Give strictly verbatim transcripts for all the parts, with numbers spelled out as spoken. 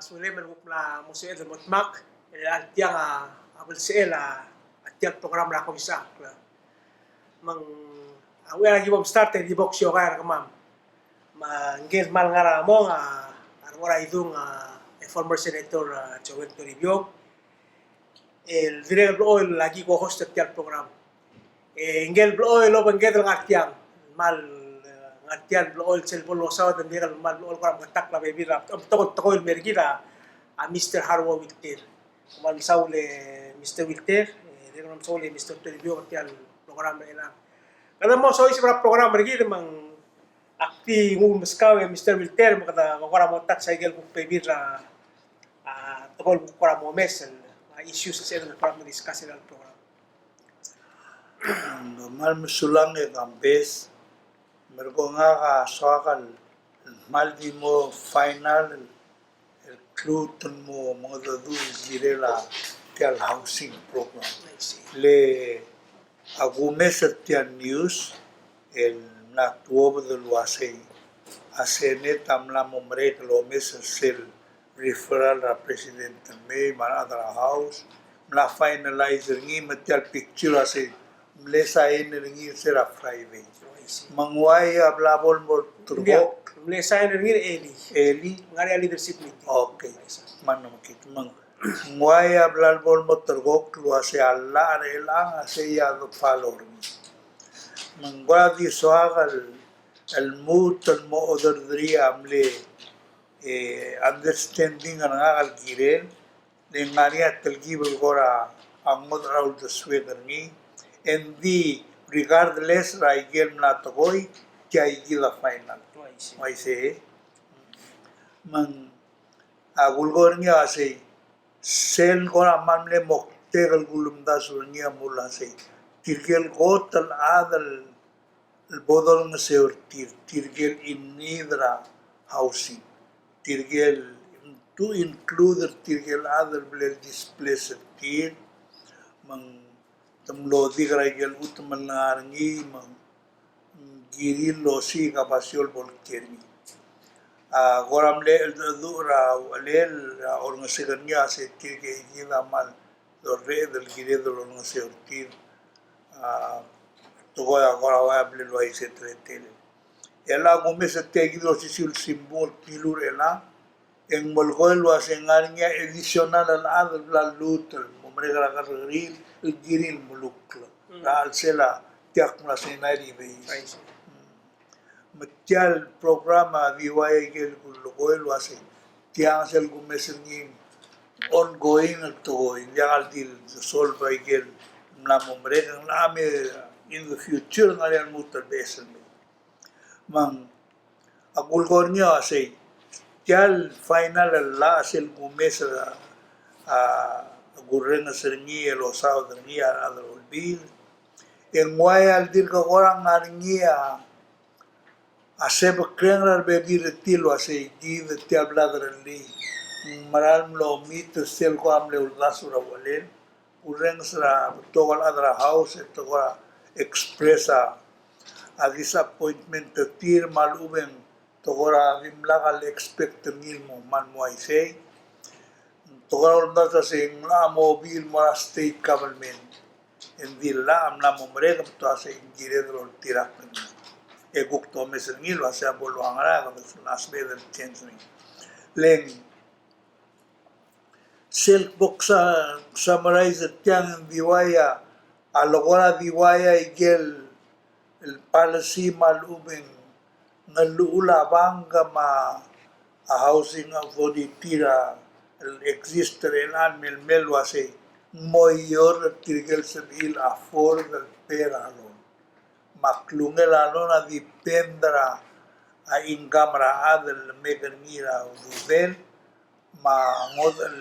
Sulem el kuk mla mo sebeched el mo dmak er tiang a, a belsechel a, a tiang el program er a Koisechakl. Me ng, a, uchei er a ki bo mstart e di bo ksiokar er kemam. Me ngike el kmal ngar er a mong a, a Rengor a Idung a, e former senator a Joel Toribiong. El dirrek el blechoel el aki co-host er tiang el program. E ngike el blechoel el obengked el ngar tiang. Kmal, e, ngar tiang el blechoel sel bo losaod, e dirrek el kmal blechoel kora meketakl a bebil er a, tekoi, tekoi el mer kid a, a Mister Haruo Wilter. Kmal mesaul e Mister Wilter, e, dirrek el mesaul e Mister Toribiong er tiang el program er chelechang. Kede mo soiseb er a program er kid me ng ak di nguu el meskau e Mister Wilter me kede kora mo touch a ikel kuk bebil er a, a, tekoi el kuk kora mo omes el, a, issues el sebeched el kora mo discuss er a program. Kmal mesulang e Kambes, me ng ko ngak a soak el kmal di mo final el el kluut el mo mengedecheduch el kirel a tia el housing program. Le a kumes er tia el news el mla tuobed el uasei a Senate a mla mo merek el omes er sel referral er a President el mei me a rechad er a House, mla finalize er ngii me tia el picture a sei mle sign er ngii er sel Friday. Me ng uai a bla bo el mo terkokl. Mle sign er ngii er elii. Elii. Ngar er a leadership meeting. Okay. Me ng uai a bla bo el mo terkokl el uasei a llach er chelechang a sei a do follow er ngii. Me ng kora di soak el, el lmuut el mo oderderii a mle, e, understanding er ngak el kirel, le ng ngar er ngii a telkib el kora ngodech er a uldesuek er ngii, e ng di regardless er a ikel mla tekoi, tia ikid a final. Uaisei. Me ng a kulekoi er ngii a sei, sel kora kmal mle moktek el kulemdasu er ngii a mle uasei, tirkel kot el chad el el bo dolengeseu er tir, tirkel in need er a housing, tirkel, to include er tirkel chad el bla el displace er tir, me ng te mlo dik er a ikel chutem el ngar er ngii, me ng kirir el osiik a basio el bo el kiei er ngii. A, kora mle cheldecheduch er a uchelel, a, orrengesek er ngii a sei tirke ikid a kmal dorreched el kired el olengeseu er tir. A, tekoi a kora ua bla el uaisei e teletelel. E a kumes er tia ikid el osisiu el simbung el kilu er chelechang, e ng melekoi el uasei ng ngar er ngii a additional el chad el bla lluut el mo merek er a kerrekeriil el kirir el melukl er a chelsel a tia el kmo a sei a ninety days. Me tia el program a di ua ikel kulekoi el uasei tiang sel kumes er ngii ongoing el tekoi, ng diak el di solve a ikel mla mo merek, ng locha me in the future ng ngar er ngii a lmuut el beches el mei. Me ng a kulekoi er ngii a sei tia el final el llach sel kumes er a, a, kurrenges er ngii el osaod er ngii a rechad er a Olbiil. E ng uai a le dirk kora ngar er ngii a a sebekreng er a rebebil er tir el uasei kid tia el bla derellii ng mera el mlo meet er sel kora mle uldasu er a uchelel. Kurrenges er a betok el chad er a House e te kora express a, a disappointment er tir me a lechub e ng te kora dimlak el expect er ngii el mo kmal mo uaisei. Te kora ulemdasu el uasei ng locha mo bil mo er a state government. E ng di llach a mla mo merek me te uasei ng kired el oltirakl er ngii. E kuk te omes er ngii el uasei a bo lua ngera e kede sebeched el change er ngii. Le ng sel bo ksa-, summarize er tiang e ng di uai a, a le kora di uai a ikel el policy me a lechub e ng llechul a bank me a housing authority er a el exist er chelechang el mei el uasei ng mo ior er tirkel sebechir el afford el pay er a loan. Me a klungel a loan a depend er a income er a chad el make er ngii er a ududel, me a ngodech el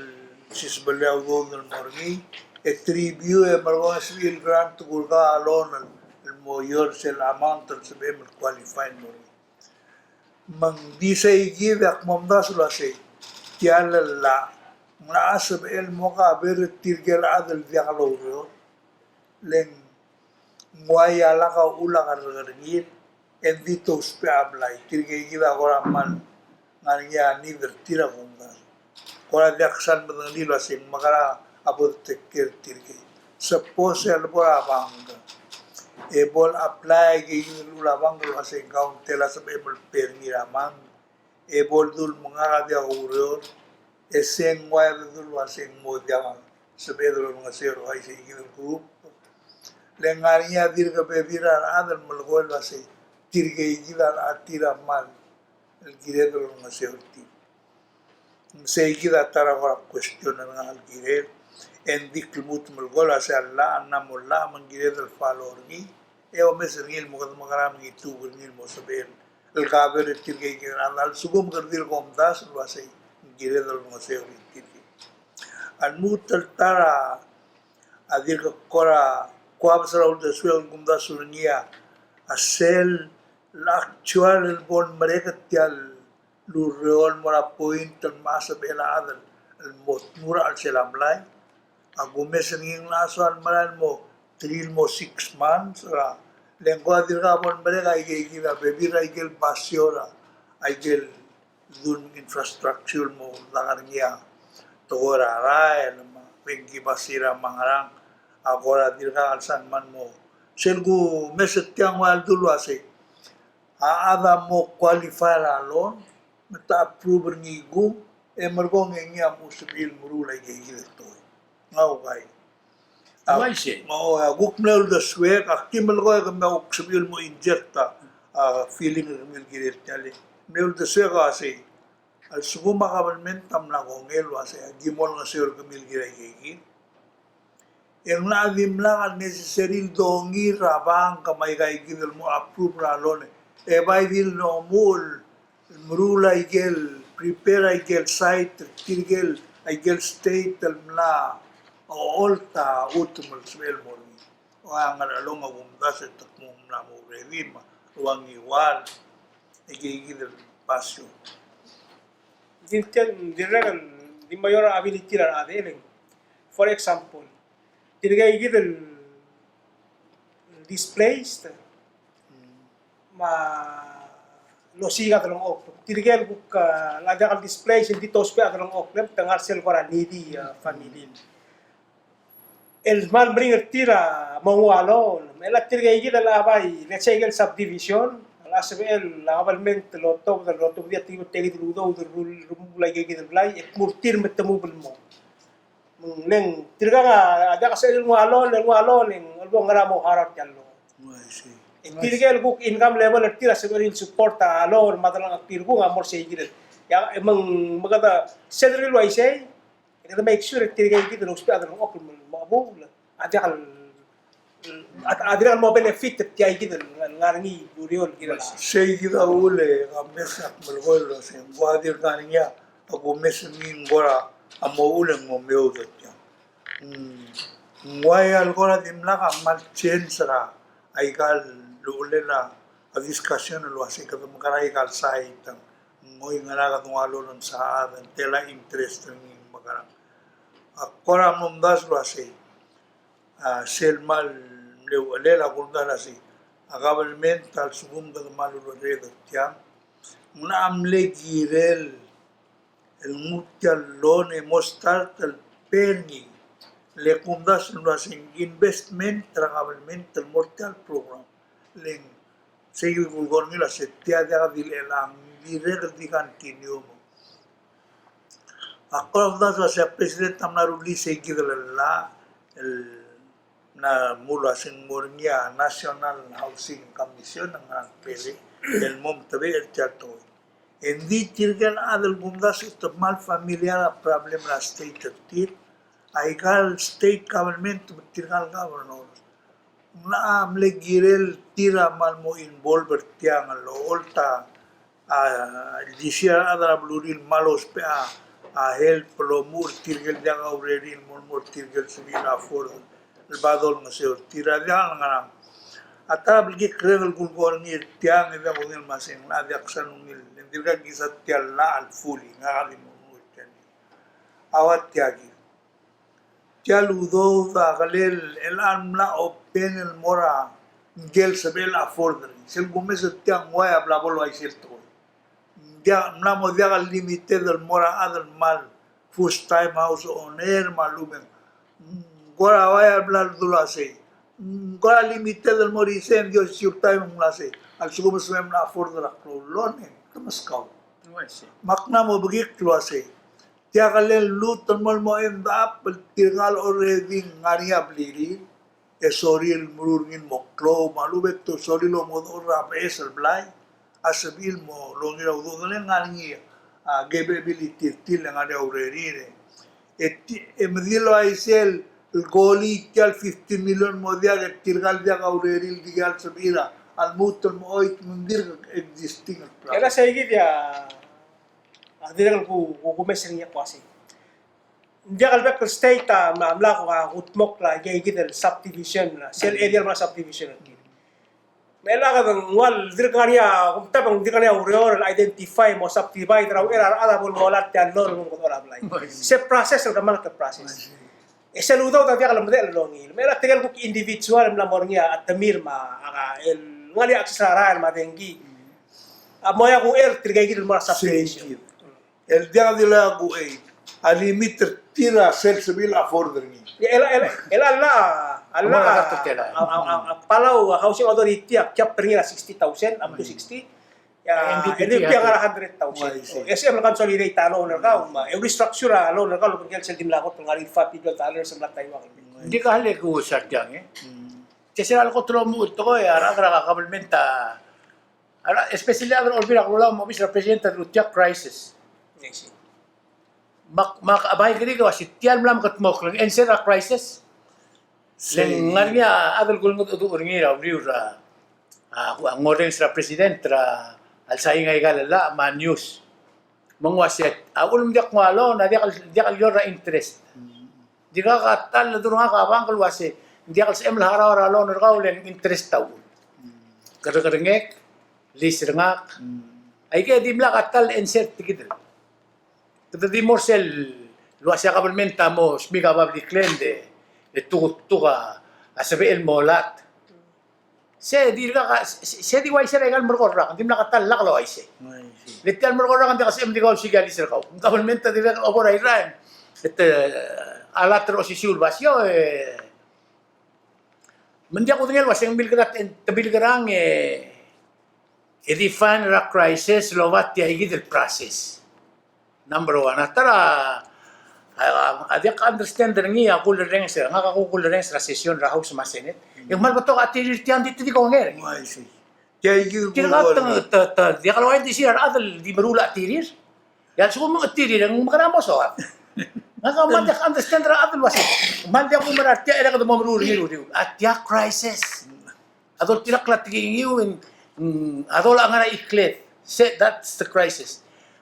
sisbelii a udoud el mo er ngii, e te review e merekong e sebechir el grant er kau a loan el, el mo ior sel amount el sebechem el qualify el mo er ngii. Me ng di sei kid e ak momdasu el uasei tia el llach ng locha sebechel el mo cover er tirkel chad el diak loureor, le ng ng uai a lak a uchul a kerrekerngir, e ng di te ousbech a blai. Tirke kid a kora kmal ngar er ngii a need er tir a kumdasu. Kora diak sal medengelii el uasei ng mekera a bo de take care er tirkei. Suppose e a lebo er a bank e bo le apply aike el llechul a bank el uasei ng kau ng tela sebechem el pay er ngii er a month, e bo ledul me ngak a diak a oureor, e se ng ua e ledul el uasei ng mo diak a sebeched el olengeseu er a uaisei kid el group. Le ngar er ngii a dirk bebil er a rechad el melekoi el uasei tirkei kid a rechad er tir a kmal el kired el olengeseu er tir. Ng sei kid a ta er a kora question er ngak el kirel, e ng di lmuut el melekoi el uasei a llach a mla mo llach me ng kired el follow er ngii, e omes er ngii el mo kede mekerang me ng tuobed er ngii el mo sebechel el cover er tirkei kid a rechad a lsekum kede di el kumdasu el uasei ng kired el olengeseu er tirkei. A lmuut el ta er a dirk kora kuabes er a uldesuek el kumdasu er ngii a sel actual el bo lemerek tia el ureor el mo er a point el mla sebechel a chad el mo tmuu er a chelsel a mlai. A kumes er ngii ng locha soal merael el mo three el mo six months er a, le ng kora dirkak bo lemerek aike kid a bebil er aike el basio er aike el dun infrastructure el mo dak er ngii a tekoi er a rael me a bengki basira me a ngerang, a kora dirkak el sal merael el mo. Sel kumes er tiang ua el dul uasei a chad a mo qualify er a loan, me te approve er ngii kung, e merekong e ngii a mo sebechir el meruul aike kid el tekoi. Ng ua ukai. A, uaisei. Mo, a kuk mle uldesuek, ak di melekoi e kemiu a kuk sebechir el mo inject a, a feeling er kemiu el kirel tia el. Mle uldesuek a uasei, a lsekum a kabelment a mla kongei el uasei, a ki mo olengeseu er kemiu el kirel aike kid. E ng locha dimlak a necessary el dongiil er a bank me aika kid el mo approve er a loan. E bai di el mo omuchel el meruul aike el, prepare aike el site, tirke el, aike el state el mla ocholt a chutem el sebechel el mo er ngii. Ua Ngerchelong a kumdasu e te kmo ng mla mo ready me a ua Ngiwal, aike kid el basio. Di tia, dirrek el di major ability er a rechad e le ng. For example, tirke kid el displaced, me a losiik a delengchokl. Tirke el kuk, a, locha diak el displaced, el di tousbech a delengchokl, e te ngar sel kora needy, a, family. El kmal meringel er tir a mo nguu a loan, me a tirke kid el bai, let's say, aike el subdivision, el sebechel a kabelment el otobed, el otobed a tia kid el udoud el remuul aike kid el blai, e kmu er tir me te move el mo. Me ng le ng tirkang a diak a sebechir el nguu a loan, el nguu a loan, e ng bo ngera mo harau er tia el loan. Oh, I see. E tirke el kuk income level er tir a sebechir el support a loan me a delengcheklir kung a mo er sei kid el. Ia, e me ng, me kede sel rirellii el uaisei, e kede make sure e tirke kid el ousbech a delengchokl me a buil a diak el a, a dirrek el mo benefit er tia kid el ngar er ngii el ureor el kirel. Sei kid a uchul e ak mes ak melekoi el uasei ng ua dirk ngar er ngii a kumes er ngii ng kora mo uchul e ng mo meoud er tiang. Mm, ng ua el kora dimlak a kmal change er a aika el uchelel a discussion el uasei kede mekerang aika el side, ng oi ngera kede nguu a loan el msa a chad, ng tela interest er ngii, ng mekerang. Ak kora mo omdasu el uasei a sel kmal mle uchelel a kumdasu el uasei a government a lsekum kede kmal ulerreder er tiang, ng locha mle kirel el nguu tia el loan e mo start el pay er ngii. Le kumdasu el uasei ng investment er a government el mo er tia el program. Le ng sei kid el kulekoi er ngii el uasei tia diak di le chelechang, dirrek el di continue mo. Ak kora omdasu el uasei a president a mla rullii sei kid el llach el mla mle uasei ng mo er ngii a National Housing Commission, ng ngerang, pele el mo mtebechel er tia el tekoi. Engdi tirke el chad el kumdasu e te kmal familiar a problem er a state er tir, aika el state government me tirka el governor ng locha mle kirel tir a kmal mo involve er tiang el ocholt a, a, ildisir a rechad er a belurir el kmal ousbech a, a help el omuchel er tirke el diak a urerir el mo, mo er tirke el sebechir el afford el bo dolengeseu er tir a diak el ngerang. A ta er a blekikl er a kulekoi er ngii er tiang e diak kudengei el uasei ng locha diak sal ungil, e ng dirkak kisa tia el llach el fully, ngak a di mo ungil er tiang. A ua tia kid. Tia el udoud a kelel el mla open el mo er a ngike el sebechel el afford er ngii. Sel kumes er tiang ng uai a bla bo el uaisei el tekoi. Ng diak, mla mo diak el limited el mo er a chad el kmal first time house owner me a lechub e ng kora ua el bla ledu el uasei, ng kora limited el mo er isei, e ng di osisiu el taem e ng mla sei, a lsekum e sebechem el afford er a klou el loan e te meskau. Me ak mla mo bekikl el uasei, tia kele lluut el mo, el mo end up el tirka el already ngar er ngii a blirir, e sorir el meruul er ngii el mo klou, me a lechub e te sorir el omengodech er a beches el blai a sebechir el mo longir a udoud el ngar er ngii a capability er tir el ngar er ngii a urerir. E ti-, e me di el uaisei el kolii tia el fifteen million el mo diak, e tirka el diak a urerir el diak el sebechir a lmuut el mo choit me ng dirk existing el plan. Kora sei kid a, a dirrek el ku, ku, kumes er ngii a kuk uasei, ng diak el bek el state a mla, mla kudmokl a ikeikid el subdivision, sel area el mla subdivision er kid. Me a kede ng ua el dirk ngar er ngii a, kumtab e ng dirk ngar er ngii a ureor el identify mo subdivide er a uchei er a rechad a bo el mo lak tia el loan el nguu el kede oblai. Se process el kemanget el process. E sel udoud a diak el medechel el ongil. Me a tirke el kuk individual el mla mo er ngii a temir me a, a, el ngar er ngii a access er a rael me a dengki a mo er a uchei er tirkeikid el mo er a subdivision. El diak di loia a uchei a limit er tir a sel sebechir el afford er ngii. E le, e le, e le a llach, a llach, a, a, a, a Palau Housing Authority a cap er ngii er a sixty thousand, up to sixty. E a N D P P a ngar er a hundred thousand. E sebechem el consolidate a loan er kau, me a restructure a loan er kau el obengkel sel dimlak kot el ngar er ngii el five billion dollars el mla taiuang. Ng di kau a le kuk sa tiang, e. Te sel a le kot el omuchel el tekoi a rechad er a government a, a re-, especially a rechad er a Olbiil er a Kelulau me a obis er a president a dilu tia crisis. Me ak, me ak bai keriik el uasei tia el mla mekedmokl el answer er a crisis. Le ng ngar er ngii a chad el kulengedecheduch er ngii er a uriul er a, a, a ngorrenges er a president er a lsaing aika el llach me a news. Me ng uasei a uchul me ng diak kunguu a loan a diak el, diak el lior er a interest. Dirkak a ta el ledu er ngak a bank el uasei ng diak el sebechem el harau er a loan er kau le ng interest a uchul. Kerrekerengek, lease er ngak. Aike a dimlak a ta el answer er kid el. Kede di mo er sel uasei a government a mo smiik a public land e tukutuk a sebechel el mo lot. Se dirkak a, se, se di uaisei er aika el merek el rak, dimlak a ta el lak el uaisei. Le tia el merek el rak ng diak el sebechem di kau osiik a lease er kau. Ng government a dirrek el obo er a irraem. E te, a lot er a osisiu el basio, e Me ng diak kudengei el uasei ng milkerang, te milkerang e, e define er a crisis el oba tia ikid el process. Number one, a ta er a, a, a, a diak understand er ngii a kulerrenges er, ngak a kulerrenges er a session er a House me a Senate. E ng kmal betok a tirir tia ng di te di kongei er ngii. Tia ikid el kulerrenges. Tirka te, te, te, diak el uaisei di sel a rechad el di meruul a tirir. E a lsekum ng tirir e ng mekerang e mo soad. Ngak a kmal diak understand er a chad el uasei, kmal diak kumerang er tia, e le kede mo meruul er ngii el uriul. A tia crisis. A doltirakl a tekingiu, mm, a doltirakl a ngar er a ikled. Se, that's the crisis.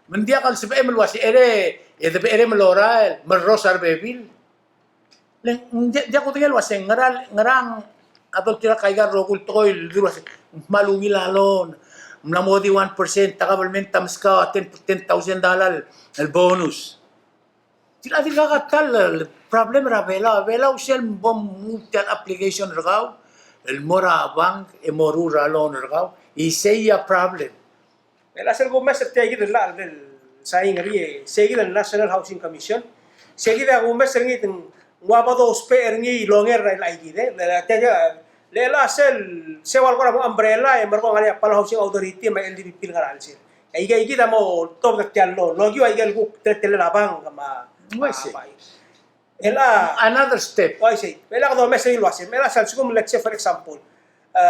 Me ng diak el sebechem el uasei, e le, e de, e de me lorael, me rros a rebebil. Le ng di-, diak kudengei el uasei ngera, ngerang a doltirakl aika el rokui el tekoi el dilu el uasei ng kmal ungil a loan, ng mla mo di one percent, a government a meskau a ten, ten thousand dollar el bonus. Tirka, tirka a ta el problem er a Belau, Belau sel bo mnguu tia el application er kau el mo er a bank e moruul er a loan er kau, isei a problem. Me a sel kumes er tia ikid el llach el sain er ngii, se ikid el National Housing Commission, se ikid a kumes er ngii te ng ua bo dousbech er ngii el onger er a ikid, e, le, le, le, le sel, se ua el kora mo umbrella, e merekong a ngar er ngii a Palau Housing Authority me a L D B P el ngar er a chelsel. E aika ikid a mo tobed er tia el loan, lokiu aike el kuk teletelel a bank me a, uaisei. El a another step. Uaisei. Me a kede omes er ngii el uasei. Me a sel lsekum, let's say, for example, e,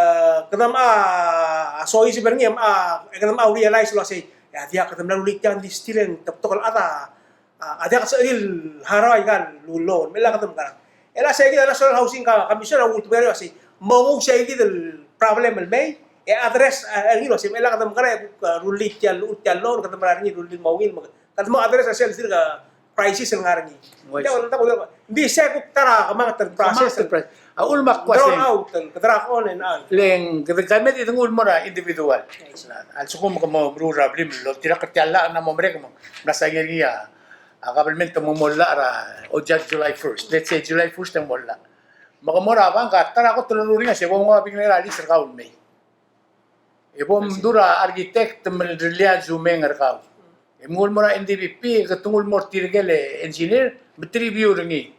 kede mla, a soiseb er ngii, e mla, e kede mla realize el uasei, e a diak, kede mla rullii tiang di still e ng te betok el chad a, a, a diak el sebechir el harau aika el loan. Me a kede mekerang. El a se ikid a National Housing Commission a ultebedii el uasei, mo nguu se ikid el problem el mei, e address, e, er ngii el uasei, me a kede mekerang e kuk, e, rullii tia el, tia el loan, kede mla er ngii el rullii el mo ungil, me kede mo address a sel dirk crisis el ngar er ngii. Ng di se kuk ta er a kemanget el process. A uchul me ak uasei, drawn out, el drag on and on. Le ng, kede, kede di nguu el mo er a individual. A lsekum ke mo meruul er a blim, el oltirakl er tia el llach e ng mo merek, me ng mla sain er ngii a, a government a mo mo llach er a, o Ju-, July first. Let's say July first e ng mo llach. Me ke mo er a bank, a ta er a kot el loruul er ngii a se bo mnguu a bik el ngar er a lease er kau el mei. E bo mdu er a architect me lerellii a zumeng er kau. E mnguu el mo er a N D P P, ke te nguu el mo er tirke el engineer, me te review er ngii.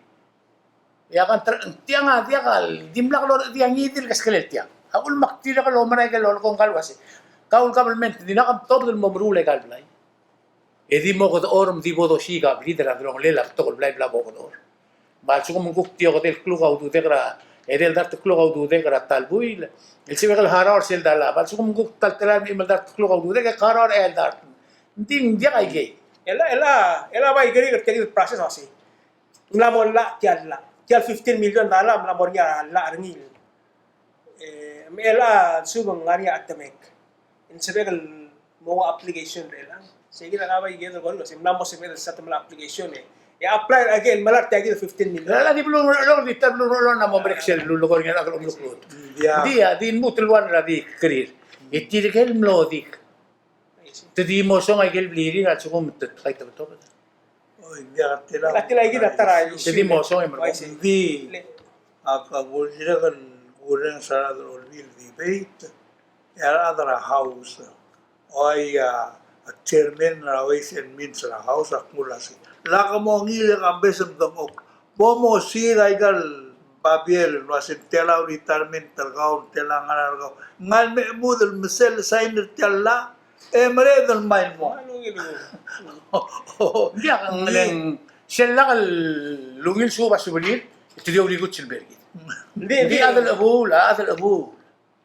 E a contract, tiang a diak el, dimlak lorechedii a ngii di el keskelel tiang. A uchul me ak dirrek el omerael el lolekoi ngka el uasei, kau el government, di ngak a mtobed el mo meruul aika el blai. E di mo okedechor, me di bo dosiik a blid er a delongelel a betok el blai el bla bo okedechor. Me a lsekum ng kuk di okedei el kluk a ududek er a, edei el dart el kluk a ududek er a ta el buil, el sebechek el harau er sel dollar. Me a lsekum ng kuk ta el telael me chim el dart el kluk a ududek, e harau er a eai el dart. Ng di ng diak aikei. Ela, ela, ela bai kerik er tia kid el process a sei. Ng mla mo llach tia el llach. Tia el fifteen million dollar, ng mla mo er ngii a llach er ngii. E, me chelecha a lsekum ng ngar er ngii a chetemek, ng sebechek el mo ua application er chelechang. Sei kid a bai kid el kora, se ng mla mo sebechek el start el mo application e, e apply er a ikel melai er tia kid el fifteen million. Ela di beluu er a Oreor, di ta el beluu er a Oreor a mo merek sel lulekoi er ngii a chad el omluklot. Ng di a, di lmuut el uar er a di kerir. E tirke el mlo dik, te di mo song a ikel blirir a lsekum te, te kaitebetobed. Oi, ng diak a tela. Ng diak a tela ikid a ta er a issue. Te di mo song e merek. Ng di, a, ak uldirrek el kurrenges er a rechad er a Olbiil el debate, e a rechad er a House, oi, a, a chairman er a Ways and Means er a House a kmo el uasei, lak mo ngii e ke mbes el mdengchokl. Bo mosiik aika el babier el uasei ng tela a retirement er kau, ng tela a ngerang er kau. Ng ngar er ngii a mechemudel me sel sign er tia el llach e mereched el mei el mo. Ng diak, ng, sel lak el ungil suub a subelir, te di oureked sel ber kid. Ng di, ng di a chad el chebuul, a chad el chebuul.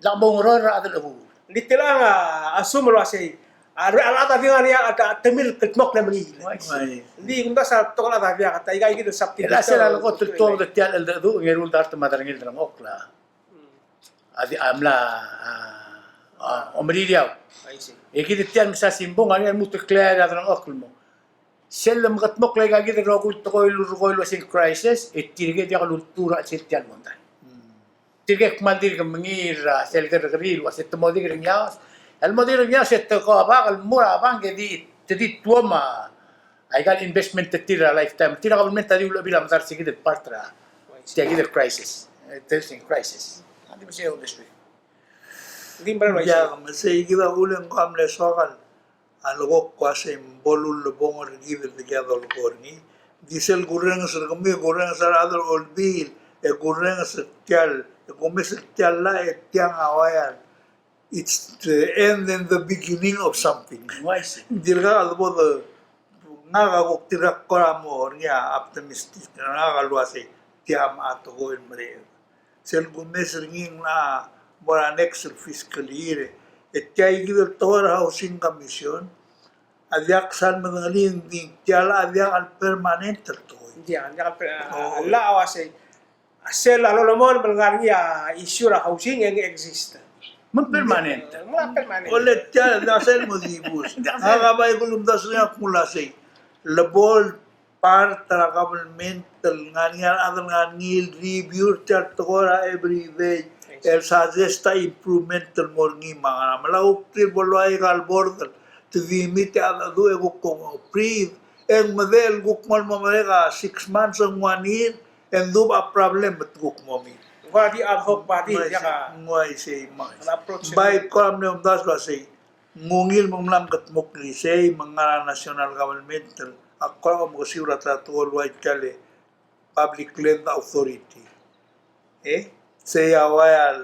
Lak bo ngeroel er a chad el chebuul. Ng di telechang a, a sum el uasei, a re, a rechad a di ngar er ngii a, a temir el kldmokl e mengiil. Ng di kumdasu a betok el chad a diak, a ta, aika kid el subdivision. Ela sel lekot el tuobed er tia el cheldecheduch, ng eru el dart me a derengel el delengchokl a. A di, a mla, a, a, omerireau. E kid tia el mesa simbung, a ngar er ngii a lmuut el klea er a delengchokl el mo sel lemekedmokl aika kid el rokui el tekoi el ulrekoi el uasei ng crisis, e tirke diak lultuil er a chelsel tia el mondai. Tirke kmal dirk mengiil er a sel kerrekeriil el uasei te mo dirk er ngii a, el mo dirk er ngii a, se te ko a bak el mo er a bank e di, te di tuom a aika el investment er tir er a lifetime. Tir a government a di ulechebil a medal se kid el part er a tia kid el crisis. E, te se crisis. A di me se el industry. Di mera el uaisei. Ia, me sei kid a uleng ko a mle soak el a lekok el uasei me bo lullebongel er kid el dikea dolekoi er ngii. Di sel kurrenges er kemiu, kurrenges er a rechad er a Olbiil, e kurrenges er tia el, e kumes er tia el llach, e tiang a uaia el, it's the end and the beginning of something. Uaisei. Dirkak a lebo de, ngak a kuk dirkak kora mo er ngii a optimistic, ngak a uasei, tia me a tekoi el mereched. Sel kumes er ngii ng locha mo er a next fiscal year, e tia kid el tekoi er a Housing Commission a diak sal medengelii, ng di tia el a diak el permanent el tekoi. Ng diak, ng diak el per-, a, a llach a uasei, a sel a lolemolem el ngar er ngii a issue er a housing e ng exist. Me ng permanent. Me ng permanent. Ole tia el diak sel mo dibus. Ng diak sel. Ngak a bai kulumdasu er ngii a kmo el uasei, lebo el part er a government el ngar er ngii a rechad el ngar er ngii el review er tia el tekoi er a everyday, el suggest a improvement el mo er ngii me a ngerang. Me a lak kuk tir bo loia aika el board el te di meet e cheldecheduch e kuk approve, e ng medechel kuk mo el mo merek a six months e ng one year, e ng dubech a problem me te kuk mo meet. Ng di ad hoc body, ng uaisei, ng uaisei me a approach. Bai ko a mle omdasu el uasei, ng ungil me ng mla mekedmokl er isei, me ng ngar er a national government el, ak kora omekesiu er a ta el tekoi el ua tia el Public Land Authority. E? Sei a uaia el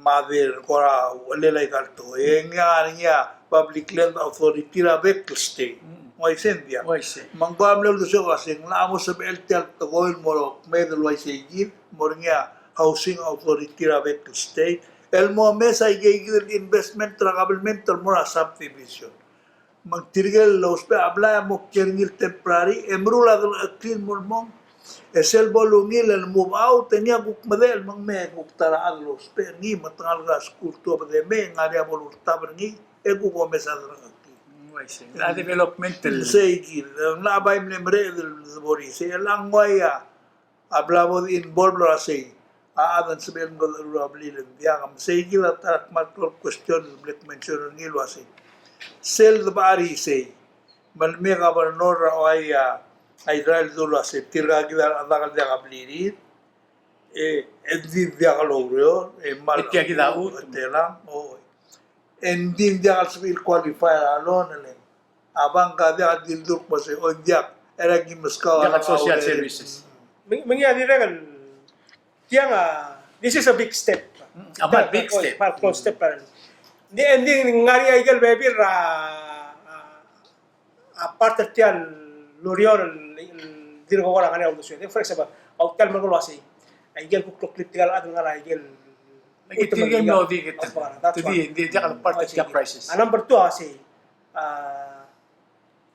mother, kora uchelel aika el tekoi. E ngii a, ngii a Public Land Authority er a bek el state. Mm. Ng uaisei, ng diak? Uaisei. Me ng ko a mle uldesuek el uasei, ng locha mo sebechel tia el tekoi el mo kmeed el uaisei kid, mo er ngii a Housing Authority er a bek el state el mo omes aike kid el investment er a government el mo er a subdivision. Me ng tirke el ousbech a blai a mo kiei er ngii el temporary, e meruul a delengcheklir el mo el mong. E sel bo lungil el move out, e ngii a kuk medechel me ng mei e kuk ta er a chad el ousbech er ngii, me te ngalek er a skuul el tuobed e mei, e ng ngar er ngii a bo lurtab er ngii, e kuk omes a delengcheklir. Mm, I see. A development el. Sei kid, ng locha bai mle mereched el debo er isei, e le ng uaia a bla bo de involve el uasei a chad a sebechel el mekedecherur a blil, ng diak. Me sei kid a ta er a kmal klou el question el mle mention er ngii el uasei, sel debechar isei me le mei a governor er a uaia a Irrai el dul uasei tirka kid a rechad el diak a blirir, e, e di diak loureor, e mal, e tia kid a chutem, o, e ng di diak el sebechir el qualify er a loan, e le a bank a diak di ldurk me se, o diak, e aki meskau a social services. Me ng, me ng, a dirrek el tiang a, this is a big step. Mm, a mal big step. Mal close step. Ng di, ng di ngar er ngii a ikel bebil er a, a, a part er tia el ureor el, el dirk kora ngar er ngii a uldesued. For example, a tia el merekong el uasei, a ikel kuk klou el klib tirka el chad el ngar er a ikel, tirka el mlo di, di, di, di, di, di, part er tia el crisis. A number two a uasei, a,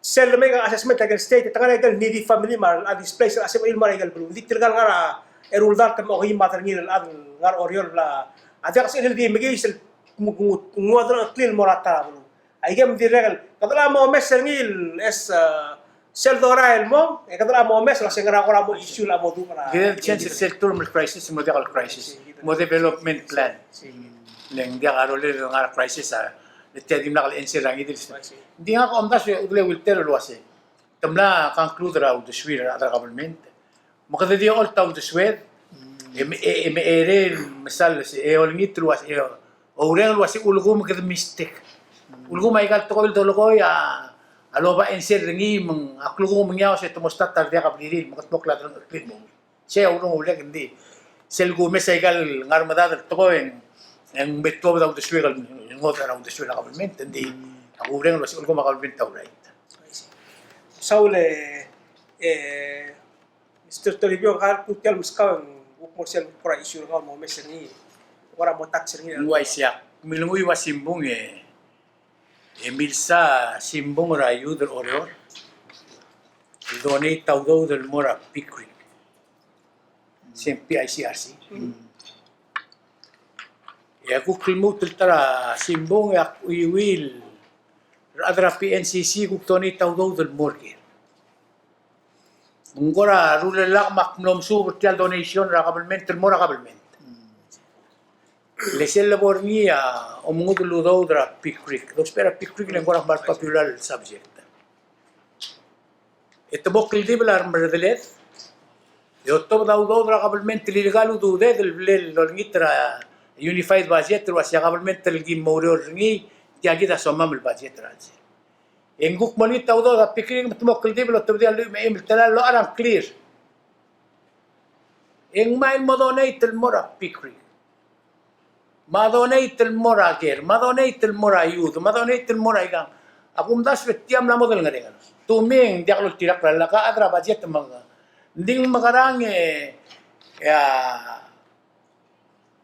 sel lemei a assessment er a ikel state, te ngar er a ikel needy family me a displaced, a sebechir el mo er a ikel beluu. Ng di tirka el ngar er a eru el dart me a okeim me a tang er ngii el chad el ngar er a Oreor el, a diak sebechir el di mekiis el ng, ng, ng ua delengcheklii el mo er a ta er a beluu. Aikel me ng dirrek el, kede locha mo omes er ngii el, es, a, sel dorael el mong, e kede locha mo omes el uasei ngera kora mo issue el mo duubech er a. Kede change sel term el crisis, mo diak el crisis, mo development plan. Le ng diak a rolel el ngar er a crisis a, le tia dimlak el answer er a ngii di el. Ng di ngak a omdasu e Udelei Wilter el uasei, te mla conclude er a uldesuir a rechad er a government. Me kede di ocholt a uldesued, e me, e, e me, e reng el mesang el se, e olengit el uasei, e oureng el uasei ulekum kede mistake. Ulekum aika el tekoi el dolekoi a, a loba answer er ngii me ng, a klukuk me ng eou se te mo start er a diak a blirir, me kede mo klou a delengcheklii el mo Sei a urungulek, ng di sel kumes aika el ngar medad el tekoi e ng, e ng me tuobed a uldesuek el ngodech er a uldesuel a government, ng di a kureng el uasei ulekum a government a urait. Saul e, e, Mister Toribiong, kau kuk tia el meskau e ng kuk mo er sel kora issue er kau el mo omes er ngii, kora mo touch er ngii. Ng uaisei, ak milengui a simbung e, e milsa simbung er a youth er Oreor el donate a udoud el mo er a PICRC. Se ng PICRC. Mm. E a kuk lmuut el ta er a simbung e a chuiuii el rechad er a PNCC kuk donate a udoud el mo er ker. Me ng kora rullak me ak mlo mesuub er tia el donation er a government el mo er a government. Mm. Le sel lebo er ngii a omengudel el udoud er a PICRC. Dousbech er a PICRC le ng kora kmal popular el subject. E te mo kldibel a remerredeled e otobed a udoud er a government el ilegal ududed el bla lolengit er a unified budget el uasei a government el kim oureor er ngii, tia kid a somam el budget er a chelsel. E ng kuk mo olengit a udoud a PICRC me te mo kldibel el otobedii a lluich me a eim el telael el locha er a ngklir. E ng mei el mo donate el mo er a PICRC. Me a donate el mo er a ker, me a donate el mo er a youth, me a donate el mo er a ikang. A kumdasu e tia mla mo delengerenger. Te mei e ng diak loltirakl a llach a chad er a budget me ng di ng mekerang e, e a,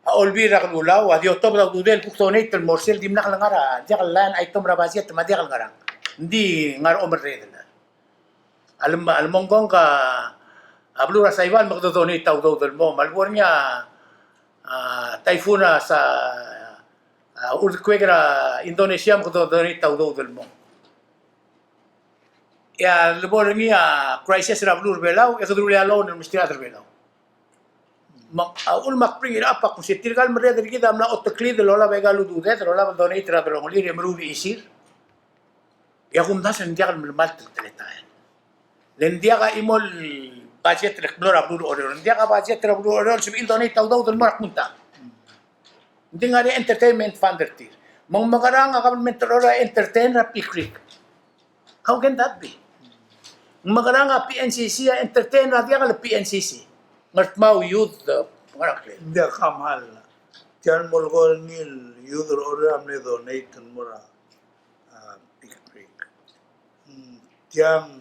a Olbiil er a Kelulau a di otobed a ududel kuk donate el mo er sel dimlak lengar a diak el line item er a budget me a diak el ngerang. Ng di ngar a omerredel. A lem-, a lemong kong a beluu er a Saipan me kede donate a udoud el mo, me a lebo er ngii a, a, typhoon er a sa, a, earthquake er a Indonesia me kede donate a udoud el mo. E a lebo er ngii a crisis er a beluu er a Belau, e kede rullii a loan el mesterir a rechad er a Belau. Me a uchul me ak bring it up a kmo se tirka el merreder er kid a mla oteklid el olab aika el ududed, el olab el donate er a delongelir e meruul a chisir. E a kumdasu e ng diak el melemalt el teletael. Le ng diak a chimo el budget el kmo er a beluu er a Oreor. Ng diak a budget er a beluu er a Oreor el sebechir el donate a udoud el mo er a kmo ng ta. Ng di ngar er ngii a entertainment fund er tir. Me ng mekerang a government er a Oreor a entertain er a PICRC. How can that be? Ng mekerang a PNCC a entertain er a diak el PNCC. Ngardmau youth, e, ngar er a ngklel. Ng diak a kmal. Tia el mo lekoi er ngii el youth er a Oreor a mle donate el mo er a, a, PICRC. Mm, tiang,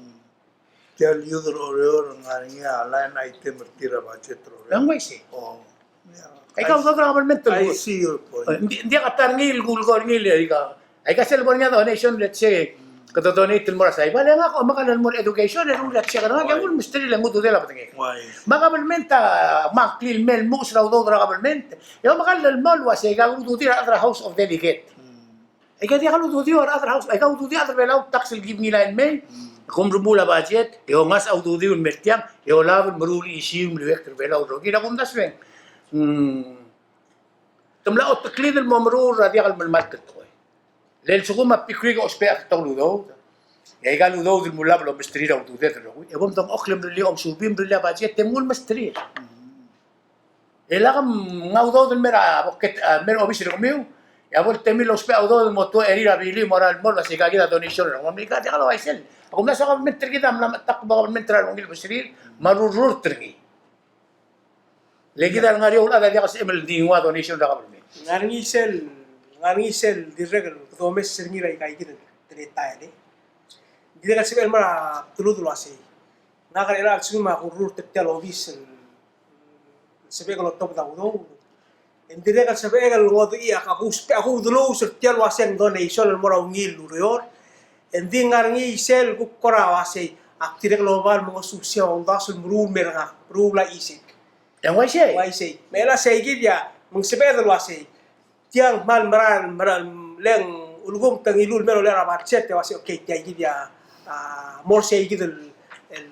tia el youth er a Oreor a ngar er ngii a line item er tir er a budget er a Oreor. Ng uaisei. O. Aika udoud er a government el. I see your point. E, ng di, ng diak a ta er ngii el kulekoi er ngii el aika. Aika sel bo er ngii a donation, let's say, kede donate el mo er a Saipan, e ngak a omekall el mo er a education, e rullii a check er ngak, e nguu el mesterir e ng ududel a bedengek. Uaisei. Me a government a, me a ngklel el mei el muches er a udoud er a government, e omekall el mo el uasei aika ududir a rechad er a House of Delegate. Mm. Aika diak el ududir a rechad er a House, aika ududir a rechad er a Belau tax el ki mengilai el mei, mm, kom remuul a budget, e ongasech a ududir el mer tiang, e olab el meruul a chisir el meliuekl er a Belau el rokir, a kumdasu e ng. Mm. Te mla oteklid el mo meruul er a diak el melemalt el tekoi. Le lsekum a PICRC a ousbech a betok el udoud, e aika el udoud el mo lab el omesterir a ududed el rokui, e bo mdengchokl e mrullii a omesubim, mrullii a budget, e mnguu el mesterir. E lak mnga udoud el mer a pocket, a, mer a obis er kemiu, E a bo el temir el ousbech a udoud el mo tuochir a bilii el mo er a lmo el uasei aika kid a donation er a, me aika diak el uaisei. A kumdasu a government er kid a mla mechetakl a government er a ungil besirir me a rururt er ngii. Le kid a lengar er eou el chad a diak el sebechem el di nguu a donation er a government. Ngar er ngii sel, ngar er ngii sel dirrek el kede omes er ngii er aika kid el teletael, e. Ng dirrek el sebechel el mo er a bdelud el uasei, ngak er chelecha el lsekum a kururt er tia el obis el sebechek el otobed a udoud, e ng dirrek el sebechek el ngodechii a, a kusbech, a kudelous er tia el uasei ng donation el mo er a ungil el ureor. E ng di ngar er ngii sel kuk kora uasei, ak dirrek el oba el mo ngosusiu a uldasu el meruul el mer ngak, meruul a chisek. E ng uaisei. Uaisei. Me a sei kid a, me ng sebeched el uasei, tiang kmal mera el, mera el, le ng ulekum te ngiluu el mei el olei er a budget e uasei, okay, tia kid a, a, mo er sei kid el, el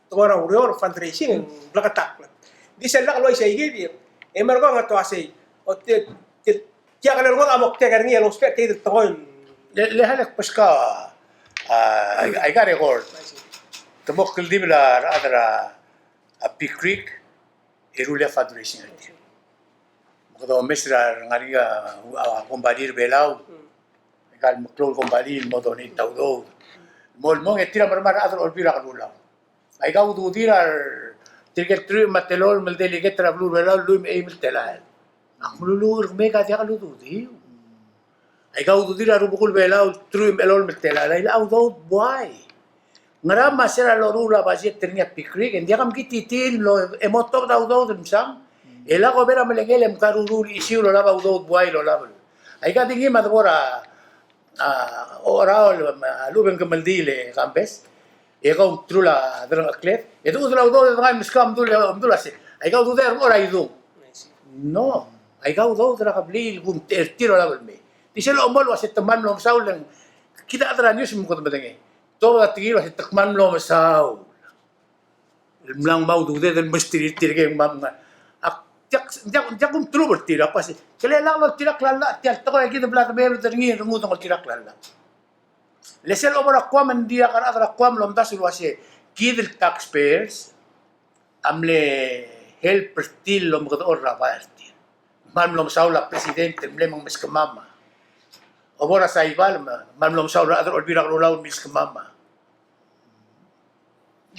tekoi er a ureor, fundraising, ng bleketakl. Di sel lak el uaisei kid, e merekong e te uasei, o te, te, tia kele ngodech a moktek er ngii el ousbech tia kid el tekoi. Le, le a lak beskau a, a, aika record. Te mo kldibel a rechad er a, a Pea Creek, e rullii a fundraising er tir. Me kede omes er a ngar er ngii a, a, kombalii er a Belau. Aika el meklou el kombalii el mo donate a udoud. Mo el mong e tir a mermang a rechad er a Olbiil er a Kelulau. Aika ududir a re, tirke el truich me a telolem el delegate er a beluu er a Belau el lluich me a eim el telael. Ak meluluuch er kemiu, aika diak el ududir. Aika ududir a rubekul Belau el truich me a elolem el telael, a udoud buai. Ngera me a se er a loruul a budget er ngii a Pea Creek, e ng diak mkititii el mlo, e mo tobed a udoud el msang. E lak oba er a melekel e mkaruruul a issue el olab a udoud buai el olab. Aika di ngii me a debo er a, a, Orau el, a lechub e ng kemeldiil e Kambes. E kau mterul a derengchekled. E de uchul a udoud e de ngai meskau a mdu el, mdu el uasei, aika udoud er a Idung. No. Aika udoud er a kebliil el kumtechei er tir el olab el mei. Di sel omol uasei te kmal mlo mesaul e ng kid a chad er a news me kede medengei. Tobed a tekingir uasei te kmal mlo mesaul. El mla ngmai a ududed el mesterir tirke el kmam ngar. Ak diak, diak, diak kumtelubel er tir, ak uasei, kele lak loltirakl a llach tia el tekoi, kid a bla debebed er ngii el rengud el ngoltirakl a llach. Le sel obo er a Guam, ng dirkak a rechad er a Guam el omdasu el uasei, kid el taxpayers a mle help er tir el omekedechor er a bai er tir. Kmal mlo mesaul a president el mle meskemam. Obo er a Saipan, kmal mlo mesaul a rechad er a Olbiil er a Kelulau el milskemam.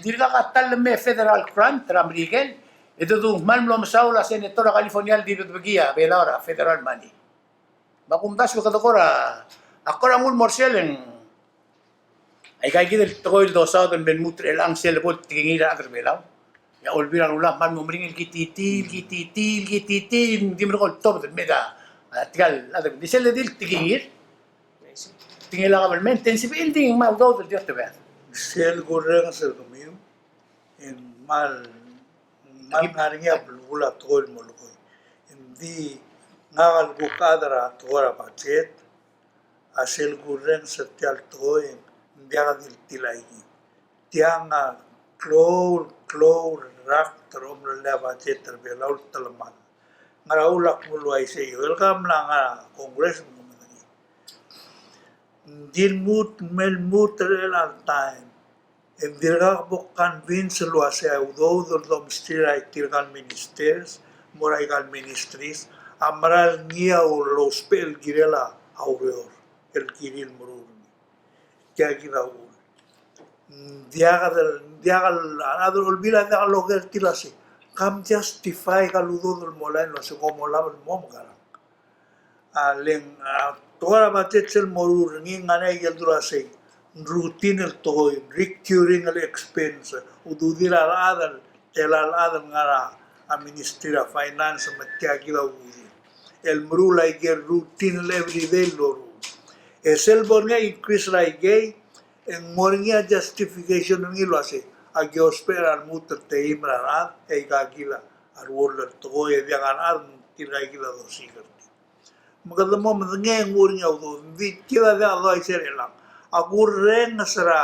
Dirkak a ta el mei federal grant er a Merikel, e te dmu kmal mlo mesaul a senator er a California el di bedbekii a Belau er a federal money. Me a kumdasu e kede kora, a kora nguu el mo er sel e ng aika kid el tekoi el dosaod el me lmuut er chelechang sel bo el tekingir a rechad er a Belau. E a Olbiil er a Kelulau a kmal mo meringel el kititii, el kititii, el kititii, ng di merekong el tobed el mei er a, a, tia el chad er a, di sel di el tekingir. Tekingir a kabelment, e ng sebechir el di ngmai a udoud el di otebedii. Sel kurrenges er kemiu, e ng kmal, kmal ngar er ngii a belkul a tekoi el molekoi. Ng di ngak el kuk chad er a tekoi er a budget, a sel kurrenges er tia el tekoi, e ng diak di el tilai kid. Tiang a klou, klou el rakt er a omerellel a budget er a Belau el telemall. Ngera uchul ak mle uaisei? El ka mla ngar er a Congress me ng medengei. Ng di lmuut, me lmuut er chelecha el taem, e ng dirkak bo convince el uasei a udoud el domesterir a tirka el ministers, mo er aika el ministries, a mera el ngii a lousbech el kirel a ureor el kirir el meruul er ngii. Tia kid a uchul. Ng diak el, ng diak el, a rechad er a Olbiil a diak loker er tir el uasei, kam justify aika el udoud el molai el uasei kom olab el mo mekerang. A le ng, a, tekoi er a budget sel moruul er ngii, ng ngar er ngii a ikel dula sei, ng routine el tekoi, recurring el expense, ududir a rechad el, tela el chad el ngar er a, a Ministry er a Finance me tia kid a ududir. El meruul a ikel routine el everyday el loruul. E sel bo er ngii a increase er a ikei, e ng mo er ngii a justification er ngii el uasei, aki ousbech er a lmuut el teim er a rechad, e aika kid a ruoll el tekoi, e diak a rechad, me tirka kid a dosiik er tir. Me kede mo medengei e ng mo er ngii a udoud, ng di kid a diak el uaisei er chelechang. A kurrenges er a,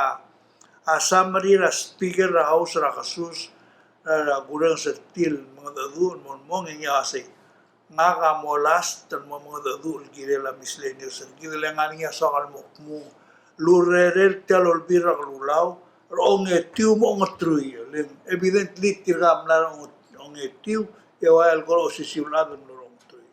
a summary er a Speaker er a House er a kesus, er a kurrenges er tir el mengedecheduch el mo, mo ngii a uasei, ngak a mo last el mo mengedecheduch el kirel a miscellaneous er kid, le ngar er ngii a soak el mo kmu el urerel tia el Olbiil er a Kelulau er a ongetiu me a ongeteruich, le ng evidently tirka a mla er a onge, ongetiu, e ua el kora osisiu el chad el mlo er a ongeteruich.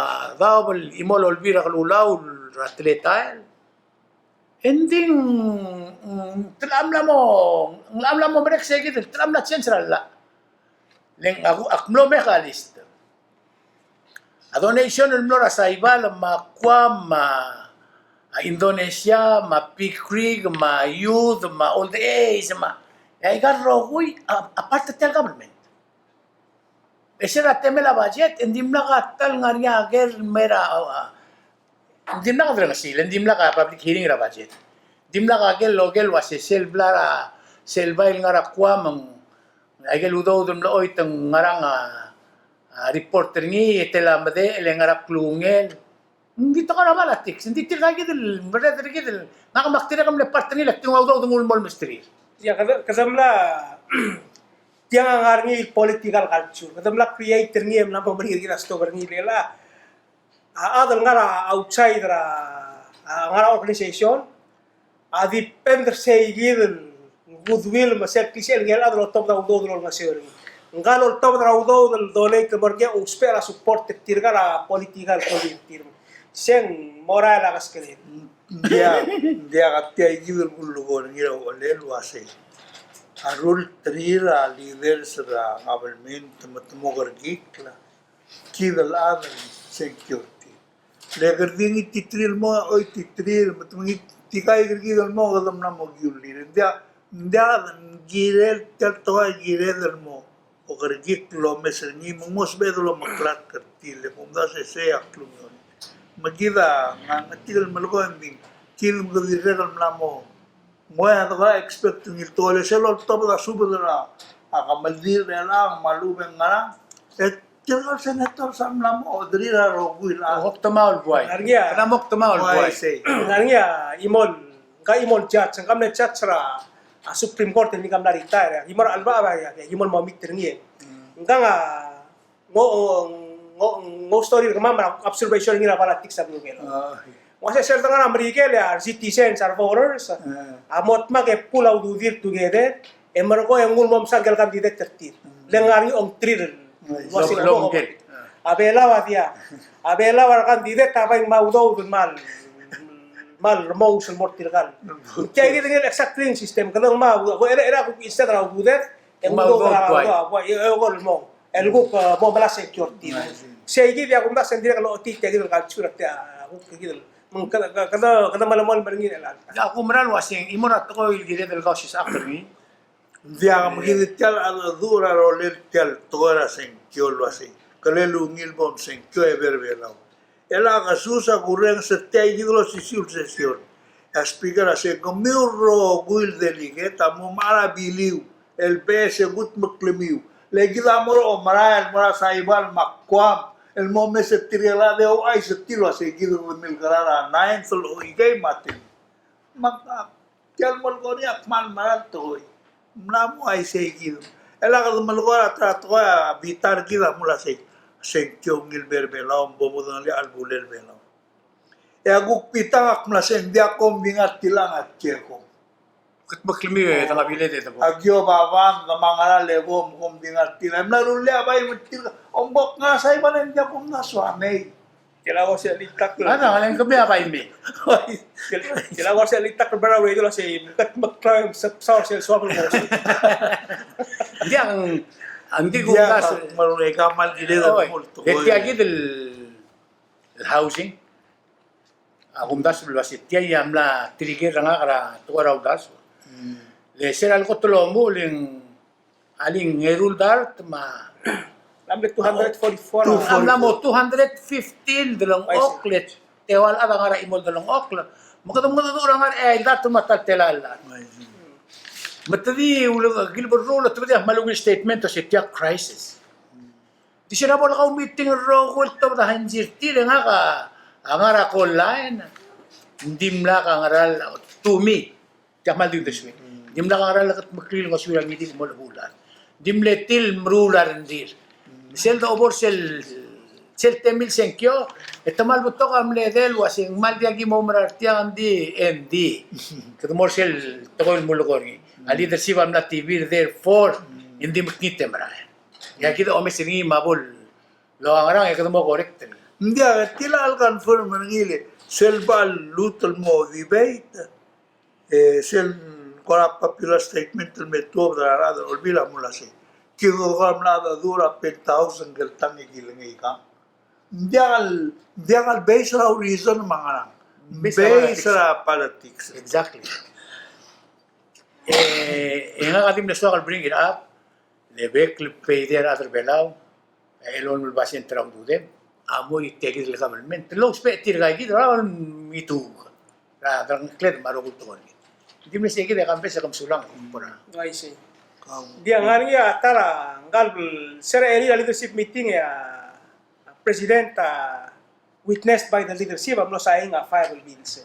a daob el chimo el olbiil er a kelulau er a teletael. E ng di ng, ng, te locha mla mo, ng locha mla mo merek sei kid el te locha mla change er a llach. Le ng ak, ak mlo make a list. A donation el mlo er a Saipan me a Guam me a Indonesia me a Big Creek me a youth me a old age me a, e aika el rokui a, a part er tia el government. E se er a temel a budget, e ng dimlak a ta el ngar er ngii a ker el mei er a, a, a, ng dimlak a derengesii, le ng dimlak a public hearing er a budget. Dimlak a ker el oker el ua se sel bla er a, sel bai el ngar er a Guam, aike el udoud el mlo choit e ng ngerang a, a, report er ngii, e tela medechel e ngar er a klungel. Ng di tekoi er a politics, ng di tirka kid el merreder er kid el, ngak me ak dirrek el mle part er ngii, le ak di nguu a udoud e nguu el mo mesterir. Ia, kede, kede mla, tiang a ngar er ngii el political culture. Kede mla create er ngii e mla mo meringel er kid a stop er ngii le a, a chad el ngar er a outside er a, a ngar er a organization, a depend er sei kid el goodwill me sel klisichel ngii el chad el oltobed a udoud el olengeseu er ngii. Ngka el oltobed er a udoud el donate el mo er ngii a ousbech er a support er tirka er a political career er tir. Se ng morael a keskelel. Ng diak, ng diak a tia kid el kulekoi er ngii er a uchelel el uasei a rulleterir a leaders er a government me te mo kerekikl a kid el chad el sengkio er tir. Le kede di ngititerir el mo, choititerir, me te mengit, tirka kid el mo, kede mla mo kiullir. Ng diak, ng diak, ng kirel, tia el tekoi a kired el mo okerekikl el omes er ngii, me ng mo sebeched el omeklatk er tir, le kumdasu e sei a klungiolel. Me kid a, ng, ng tirke el melekoi e ng di, kid me kede dirrek el mla mo Ng ua a deka expect er ngii el tekoi el sel oltobed a subed er a kemeldiil er chelechang me a lechub e ng ngerang. E tirka el senators a mla mo oderir a rokui el chad. Okdemaol buai. Ngar er ngii a, kede mo okdemaol buai. Buai sei. Ngar er ngii a chimo el, ngka chimo el judge, ngka mle judge er a, a Supreme Court el ngii a mla retire. Chimo er a chelebacheb a, a chimo el mo meet er ngii. Mm. Ngka a ngo, ngo, ngo story er kemam er a observation er ngii er a politics er a Merikel. Ah. Ng ua se sel dengar er a Merikel e a re citizens, a re voters, ah, a mo dmak e pool a ududir together, e merekong e nguu el mo mesa ngike el candidate er tir. Mm. Le ngar er ngii a ongtir el, ah, ua se lo, lo, lo, ngike. A Belau a diak. A Belau a re candidate a bai ngmai a udoud el kmal, kmal remous el mo er tirka el. Tia kid el exact system, kede ngmai a udoud, e le, e le a kuk instead er a ududir, E ng mo, mo, mo, mo, e, e, kol mo. El kuk, e, mo melasem e kiortir. Sei kid a kumdasu e ng dirrek el ochotii tia kid el culture, tia, kuk kid el. Me ng kede, kede, kede melemolem er ngii el. Ak oumera el uaseng, e mo er a tekoi el kired el Kausisechakl er ngii. Ng diak, me kid tia el cheldecheduch er a rolel tia el tekoi er a sengkio el uasei. Kele ungil bo msengkio e Belau. E a kesus a kurrenges er tia kid el osisiu el session. E a speaker a sei, kemiu el rokui el delegate a mo mechar a biliu el beches e kudmeklemiu. Le kid a mo er a omerael el mo er a Saipan me a Guam el mo mes er tirke el chad e ouchais er tir el uasei kid a milekera er a ninth el oikei me a tenth. Me a Tia el melekoi er ngii a kmal mera el tekoi. Mla mo uaisei kid. E le kede melekoi er a ta er a tekoi a bita er kid a mle uasei. Sengkio ngii el Belau, bo modengelii a chelebuul er Belau. E a kuk bita a kmal uasei ng diak kom di ngar tiang a kiei kom. Kudmeklemiu e dang a biled e debo. Aki obabang, de mangera le kom, kom di ngar tiang. E mla rullii a bai me tir. Omko kuk ngar er a Saipan e ng diak kom mla soamei. Tia el ua se el itakl. A, ng ngalek kemiu a bai mei. Tia el, tia el ua se el itakl el Belau el ua se, me kede meklou e msebsau se el soam el ngosukl. Ng diak, ng di kumdasu. Oi, e tia kid el, el housing. A kumdasu el ua se tia a mla trigger er ngak er a tekoi er a uldasu. Le se er a le kot el omuchel e ng A le ng eru el dart me a mle two hundred forty-four. A mla mo two hundred fifteen delengchokl, e te ua el chad a ngar er a chimo el delengchokl. Me kede mengedecheduch er a ngar er a eai el dart me a ta el telael el chad. Me te di ule, kil berrul, te di a kmal ungil statement el se tia crisis. Di se er a bo le kau meeting el rokui el tobed a hensir tir e ngak a ngar er a call line. Ng dimlak a ngera el, to me. Tia kmal di uldesuek. Dimlak a ngera el kudmeklii el ngosuir a ngii di mo lechular. Di mle tir el meruul a rengrir. Sel dobo er sel, sel temel sengkio, e te kmal betok a mle edei el ua se ng kmal diak ki mo mera er tiang, ng di, e ng di. Kede mo er sel tekoi el mulekoi er ngii. A leadership a mla tibir, therefore, e ng di mekngit e merael. E a kid a omes er ngii me a bo el ngerang e kede mo correct er ngii. Ng diak, tia el confirm er ngii le sel bo el lmuut el mo debate. E sel kora popular statement el me tuobed er a rechad er a Olbiil a mle uasei, kid a kora mla dmu er a penthouse el tang e kilengei kang. Ng diak el, ng diak el base er a reason me a ngerang. Base er a politics. Exactly. E, e ngak a di mle soak el bring it up, le bek el payday er a rechad er a Belau, e, el only percent er a ududem a mo er tia kid el government. Lousbech tirka kid er a olengit er a delengchekled me a rokui el tekoi. Di mle sei kid e ke mesa e ke mesulang. Uaisei. Ng di a ngar er ngii a ta er a ngalek el se er a leadership meeting e a president a witnessed by the leadership a mlo sain a five el bills.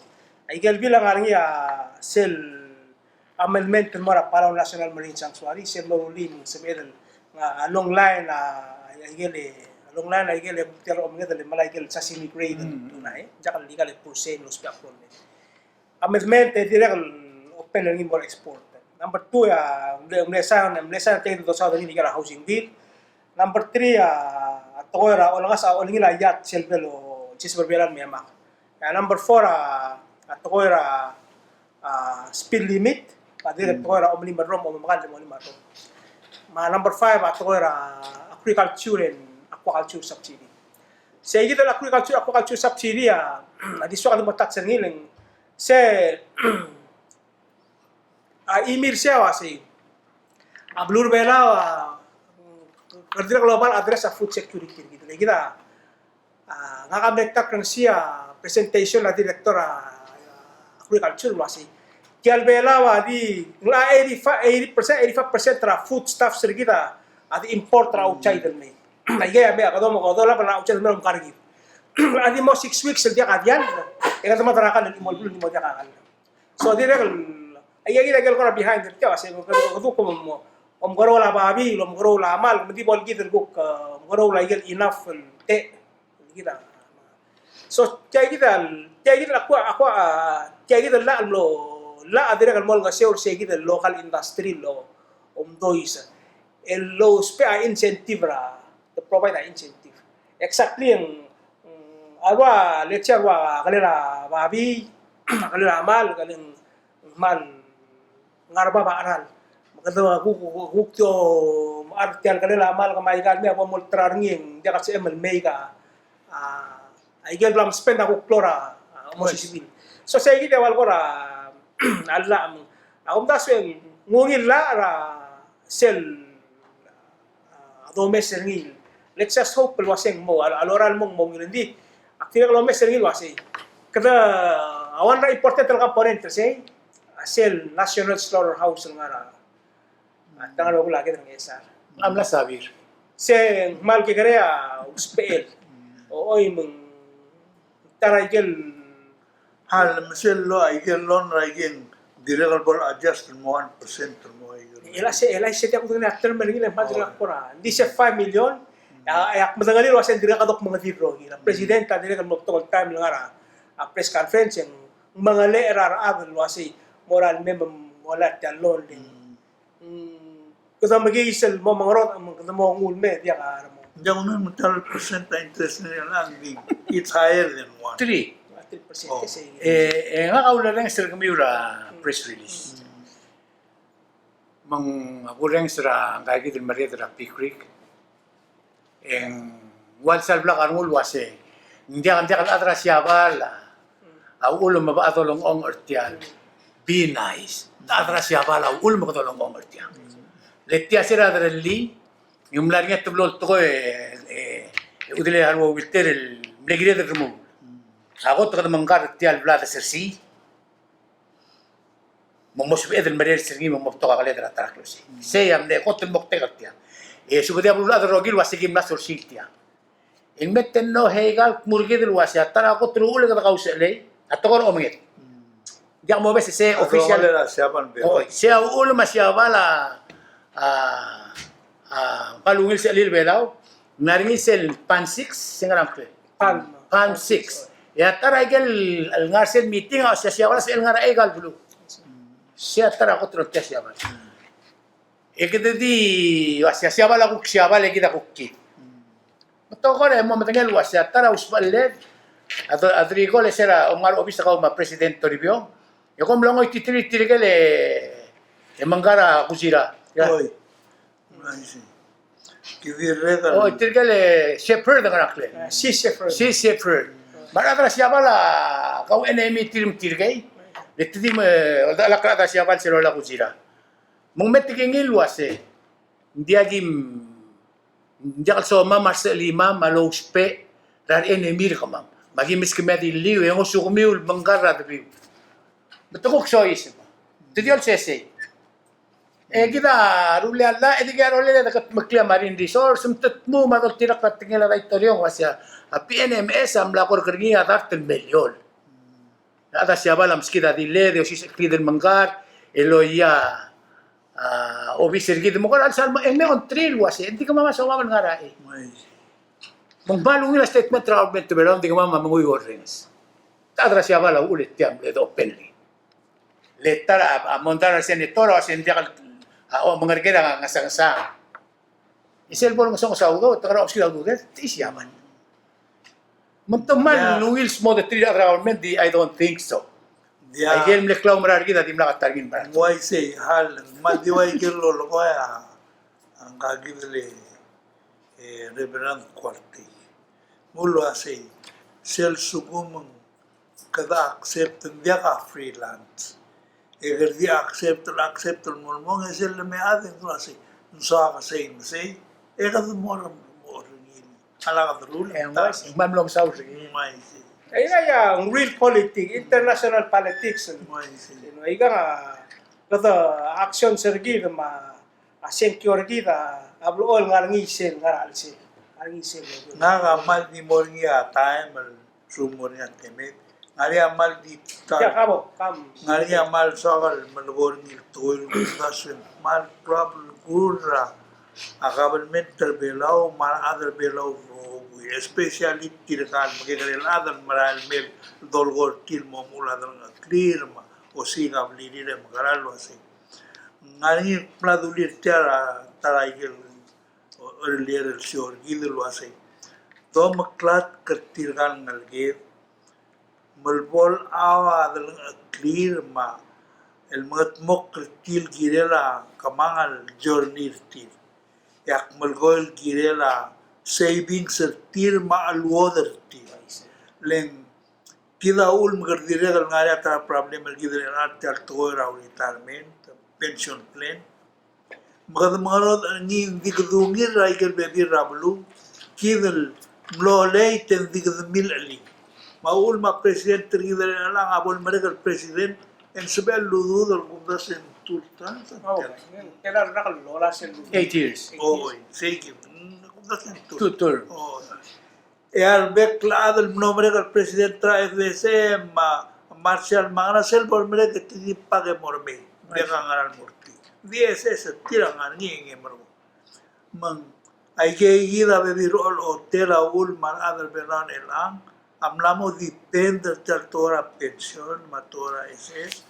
Aike el bill a ngar er ngii a sel amendment el mo er a Palau National Marine Sanctuary, sel mo rullii me ng sebeched el, a, a long line a, aike el, a long line aike el, tia el omenged el melai aike el sashimi grade el tuna, e. Diak el legal e purse el ousbech a problem. Amendment e dirrek el open er ngii el mo er a export. Number two, a, mle, mle sign, mle sign er tia el dosaod er ngii el housing bill. Number three, a, a tekoi er a olengasech a olengil a yacht sel bo el siseb er Belau el me emak. A number four, a, a tekoi er a, a, speed limit, a dirrek el tekoi er a omelim el rrom, omemekall el omelim el rrom. Me a number five, a tekoi er a agriculture and aquaculture subsidy. Sei kid el agriculture, aquaculture subsidy, a, a di soak el di mo touch er ngii el ng se, a, email se a uasei, a beluu er a Belau a, kede dirrek el oba el address a food security er kid. Le kid a, a, ngak a mle touch er ngii a presentation er a director er a, a, agriculture el uasei, tia el Belau a di, ng locha eighty-five, eighty percent, eighty-five percent er a foodstuffs er kid a di import er a outside el mei. Aike a mei a kede mo, kede olab er a outside el mei el omkar er kid. A di mo six weeks el diak a diall, e kede mo er a kall el chimo el beluu el di mo diak a kall. So dirrek el, aike kid a ikel kora behind er tia, se kede, kede kuk om, omekeroul a babii, omekeroul a malk, me di bo el kid el kuk, e, omekeroul a ikel enough el te, kid a. So tia kid a, tia kid a kua, a kua, a, tia kid el llach el mlo, llach a dirrek el mo olengeseu er se kid el local industry el omdois. El lousbech a incentive er a, to provide a incentive. Exactly, ng, ng, a ua, let's say, a ua kelel a babii, kelel a malk, kelel ng kmal ngar er a bab a cheral. Me kede kuk, kuk, kuk tia el mechar tia el kelel a mal kemai aika el mei a bo mo olterau er ngii e ng diak a sebechem el mei aika, a, aike el bla mspend a kuk klou er a, a, mo sisibil. So sei kid a ua el kora, a llach, a kumdasu e ng ungil llach er a sel a domes er ngii. Let's just hope el uasei ng mo, a, a lorael el mo, mo ungil, ng di ak dirrek el omes er ngii el uasei. Kede, a one er a important el component er sei, a sel National Slaughterhouse el ngar er a, a, ta er a rokui el kid er a Ngchesar. A mla sabi er sei. Ng kmal kekerei a usbechel. Oi, me ng ta er a ikel a, me sel lo, aike el loan er aike ng dirrek el bo el adjust el mo one percent el mo aike el. El a se, el a se diak kudengei a term er ngii el kmal dirrek el kora. Ng di se five million, e a, e ak medengelii el uasei ng dirrek el kede kuk mengedir el rokir. A president a dirrek el mo betok el taem el ngar er a, a press conference e ng mengelechel er a rechad el uasei mo er a lemei me ng melai tia el loan. Mm, kede mekiis el mo mengerodech, me kede mo nguu el mei, diak a remo. Diak a nguu el mei, ta el percent a interest er ngii a ng di, it's higher than one. Three. Three percent. Oh. E, e ngak a ulerrenges er kemiu er a press release. Mm. Me ng, a kurrenges er a ngka kid el merreder er a PICRC. E ng ua el sal blak a rengul el uasei, ng diak, ng diak el chad er a Siabal a uchul me bo dolengchong er tiang. Be nice. Chad er a Siabal a uchul me ke dolengchong er tiang. Le tia se er a derellii, e ng mla er ngii a teblo el tekoi, e, e, e chudelei a rua Wilter el mle kired el remuul. A kot kede mengkar er tia el bla desersii. Me ng mo sebeched el mereres er ngii me ng mo betok a keled er a ta er a klosii. Sei a mle kot el moktek er tiang. E subedii a beluulechad el rokir el uasei ki mla sorsii tiang. E ng me te mlo hei kal kmu er kid el uasei a ta er a kot el uchul e kede kausechelei a tekoi er a omenget. Diak mobes e sei official. Oi, sei a uchul me a Siabal a, a, a, kmal ungil sechelil Belau, ng ngar er ngii sel PAN six, se ngera ngklel? PAN. PAN six. E a ta er a ikel ngar sel meeting a uasei a Siabal a sebechel ngar er a ikal beluu. Sei a ta er a kot el tia Siabal. E kede di, uasei a Siabal a kuk Siabal, e kid a kuk kid. Me te kora mo medengei el uasei a ta er a usbechelled a, a dirrek el se er a omngar er a obis er kau me a President Toribiong, e kom longoititerir tirke el, e mengkar a Kuzira. Oi. Oi, tirke el Shepherd, ngera ngklel? Sea Shepherd. Sea Shepherd. Me a rechad er a Siabal a kau enemy tir me tirkei. Le te di me, oldak a rechad er a Siabal sel olak Kuzira. Me ng me tekingii el uasei, ng diak kim, ng diak el somam a resechelimam a lousbech er a re enemy er kemam. Me aki meskemiu a dilliu, e ngosukemiu el mengkar er a debiu. Me te kuk soiseb. Te di olsesei. E kid a rullii a llach, e dikea rolel e de kutmeklii a marine resource, me te tmuu me a doltirakl er a tekingel a Daitoriong el uasei a PNMS a mla kork er ngii a dart el miliol. A rechad er a Siabal a meskid a delay e di osisechekl er kid el mengkar, el loia a obis er kid me kora el sal mo, e ng me ongtir el uasei, e ng di kemam a somam el ngar er a chei. Me ng kmal ungil a statement er a government er a Belau, ng di kemam a menguiu orrenges. A rechad er a Siabal a uchul e tia mle openly. Le ta er a, a mondai er a senator a uasei ng diak el, a, o, mengerker a ngesengesang. E sel bo el ngesonges a udoud, te ngar er a obis er kid a udoud, e te Siabal. Me te kmal ungil smodii a rechad er a government, di, I don't think so. Aike el mle klaumerang er kid a dimlak a ta er ngii el mera. Ng uaisei, hal, me ng di uaike el lolekoi a, a ngka kid el, e, Reverend Kuartei. Ng uaisei, sel lsekum ng kede accept, ng diak a free lunch. E kede di accept, accept el mo el mong, e sel lemei a chad e ng uaisei, ng soak sei, ng sei, e kede mo er, mo er ngii. A lak deruul, e ng uaisei, ng kmal mlo mesaul er ngii. Ng uaisei. Aia, aia, ng real politics, international politics. Ng uaisei. Aika a, kede actions er kid me a a sengkio er kid a blechoel ngar er ngii sel ngar er a chelsel. Ngar er ngii sel. Ngak a kmal di mo er ngii a taem el lsekum mo er ngii a temed. Ngar er ngii a kmal di ta. Ia, kabo, kam. Ngar er ngii a kmal soak el melekoi er ngii el tekoi el uldasu e ng kmal problem el kuk er a government er a Belau me a rechad er a Belau el rokui, especially tirka el mekekerei el chad el merael mei el dolekoi er tir el mo meruul a delengcheklir me a osiik a blirir e mekerang el uasei. Ng ngar er ngii el kmal dulii er tia er a ta er a ikel earlier el show er kid el uasei, domeklatk er tirka el ngeleked me le bo lechoa a delengcheklir me a el mengedmokl er tir el kirel a kemanget el journey er tir. E ak melekoi el kirel a savings er tir me a cheluodel er tir. Le ng kid a uchul me kede dirrek el ngar er ngii a ta er a problem er kid er chelecha el tekoi er a retirement, pension plan. Me kede mengerodech er ngii ng di kede ungil er a ikel bebil er a beluu, kid el mlo late e ng di kede milchelii. Me a uchul me a president er kid er chelechang a bo lemerek el president, e ng sebechel el udoud el kumdasu e ng two terms. Oh, eight years. Oh, sei kid. Mm, kumdasu e ng two. Two term. Oh. E a rebek el chad el mlo merek el president er a F S M, me a Marshall me a ngera, sel bo lemerek e te di pak e mo remei. Ng diak a ngera el mo er tir. Di S S er tir a ngar er ngii e ng merekong. Me ng aikei kid a bebil er a hotel a uchul me a rechad er a Belau er chelechang a mla mo depend er tia el tekoi er a pension me a tekoi er a S S.